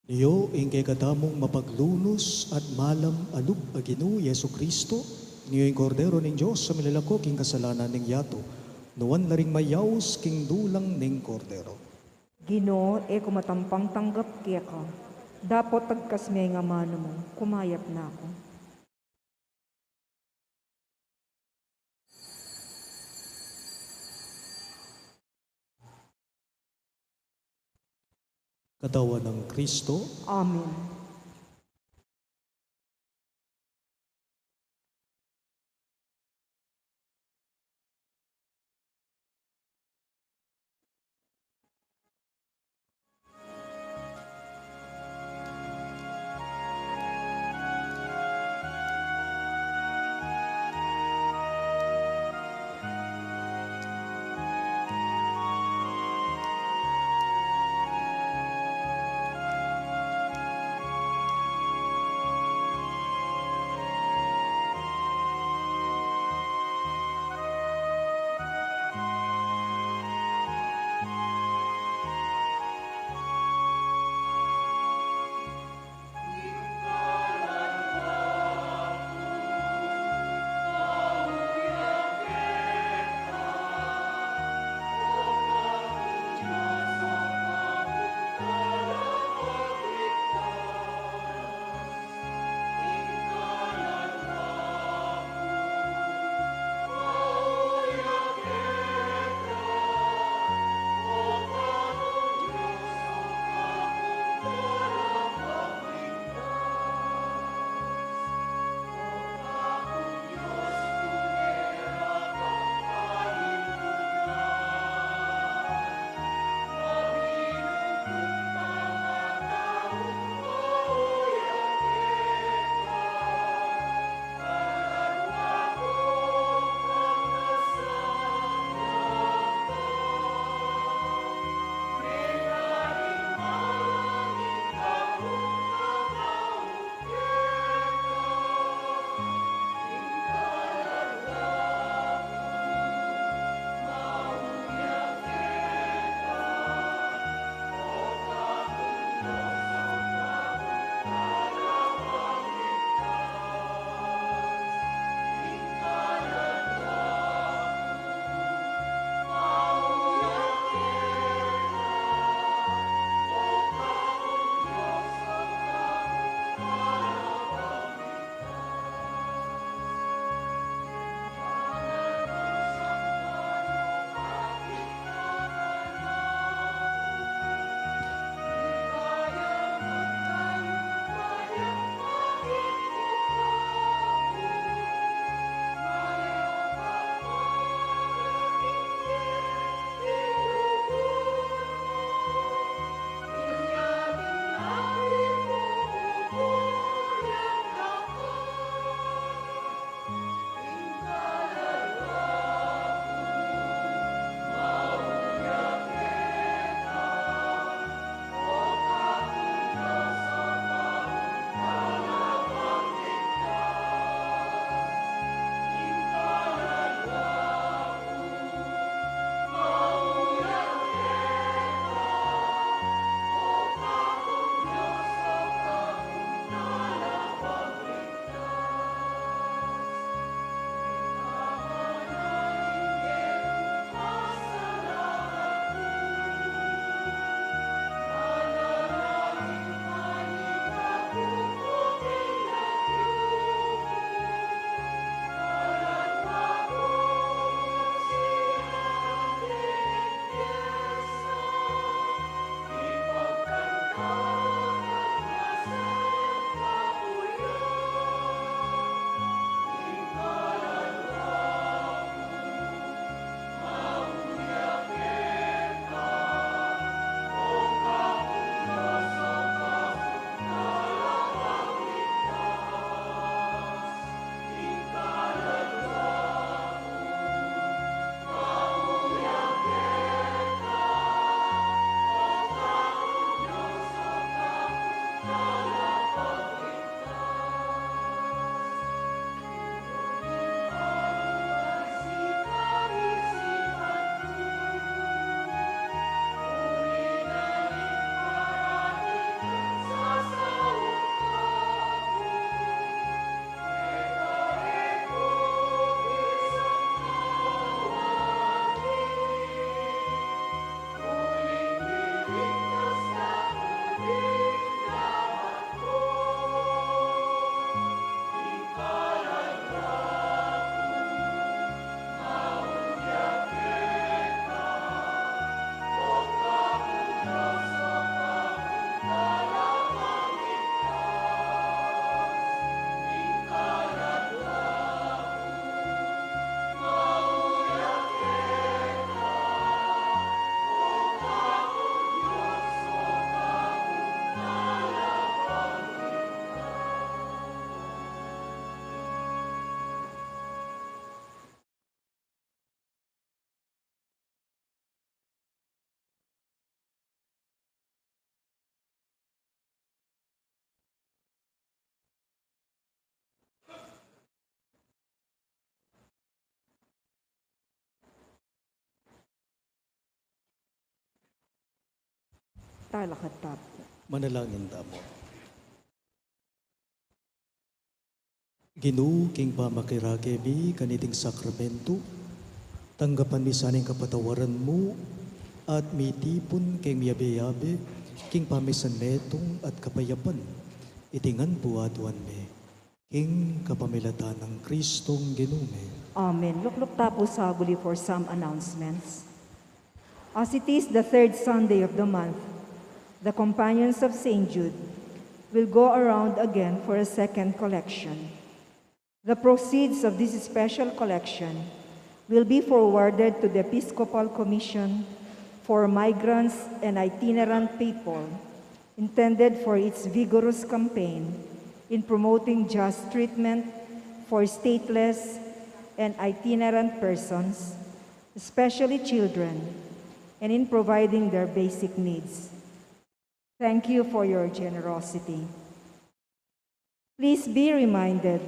Nyo ing kekatamung mapaglunus at malam a lub a Ginu Jesucristo, nyo ing Kordero ning Dios a milalako king kasalanan ning yatu, nuan la ring mayaus king dulang ning Kordero. Ginu, e ku matampang tanggap keka, dapot tagkas me ing amanu mu, kumayap na ku. Katawan nang Kristo. Amen. Talakad tamu pu. Manalangin tamu. Ginu, king pamakirake mi kaniting sakramentu, tanggapan mi sana ing kapatawaran mu, at mitipun keng miyabe-yabe king pamisan metung at kapayapan. Iti ngan pu aduan mi king kapamilatan nang Kristong Ginu mi. Amen. Lukluk tamu pu sa aguli for some announcements. As it is the third Sunday of the month, the Companions of Saint Jude will go around again for a second collection. The proceeds of this special collection will be forwarded to the Episcopal Commission for Migrants and Itinerant People, intended for its vigorous campaign in promoting just treatment for stateless and itinerant persons, especially children, and in providing their basic needs. Thank you for your generosity. Please be reminded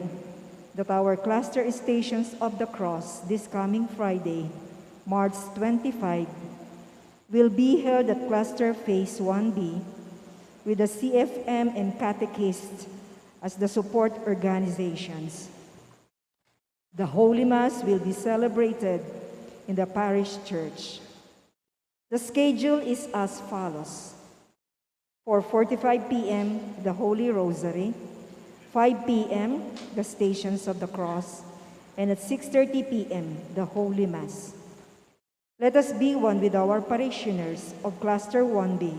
that our Cluster Stations of the Cross this coming Friday, March twenty-five, will be held at Cluster Phase one B with the C F M and catechists as the support organizations. The Holy Mass will be celebrated in the parish church. The schedule is as follows. Four forty-five P M, the Holy Rosary, five P M, the Stations of the Cross, and at six thirty P M, the Holy Mass. Let us be one with our parishioners of Cluster one B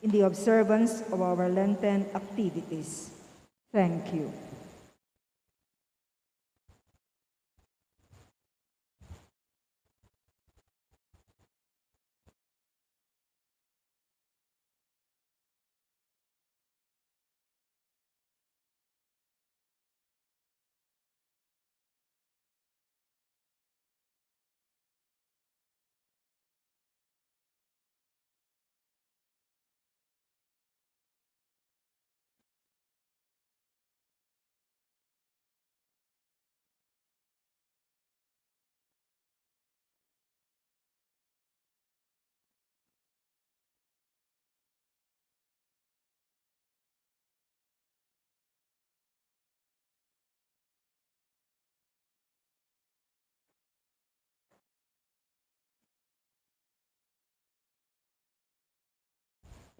in the observance of our Lenten activities. Thank you.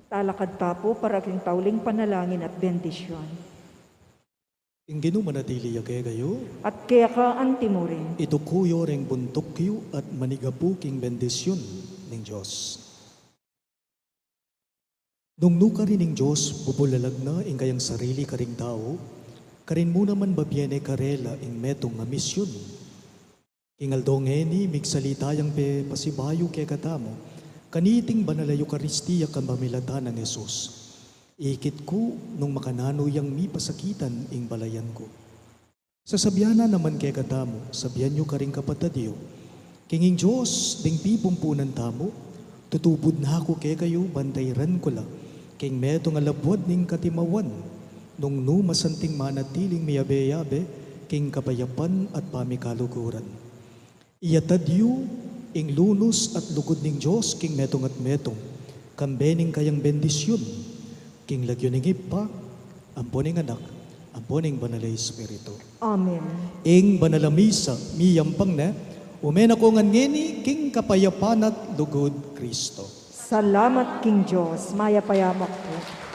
Talakad ta pu para king tauling panalangin at bendisyon. Ing Ginu manatili ya kekayu. At keka anti mu rin. Ituku yu reng buntuk yu at manigapu king bendisyon ning Dios. Nung nukarin ning Dios bubulalag na ing kayang sarili karing tau, karin mu naman babie ne karela ing metung a misyon. King aldo ngeni, migsalita yang pepasibayu kekatamu kaniting banal a Eukaristia kapamilatan nang Jesus. Ikit ku nung makananu yang mipasakitan ing balayan ku. Sasabian na naman kekatamu, sabian yu karing kapatad yu, king ing Dios ding pipumpunan tamu, tutubud na ku kekayu ban tairan ku la king metung a labuad ning katimawan, nung nu masanting manatiling miyabe-yabe king kapayapan at pamikaluguran. Iyatad yu ing lunus at lugud ning Dios king metung at metung, kambe ning kayang bendisyun, king lagyu ning Ibpa, ampo ning Anak, ampo ning Banal a Espiritu. Amen. Ing banal a misa miyampang ne, ume na ko ngan ngeni king kapayapan at lugud Kristo. Salamat king Dios, mayap a yamak pu.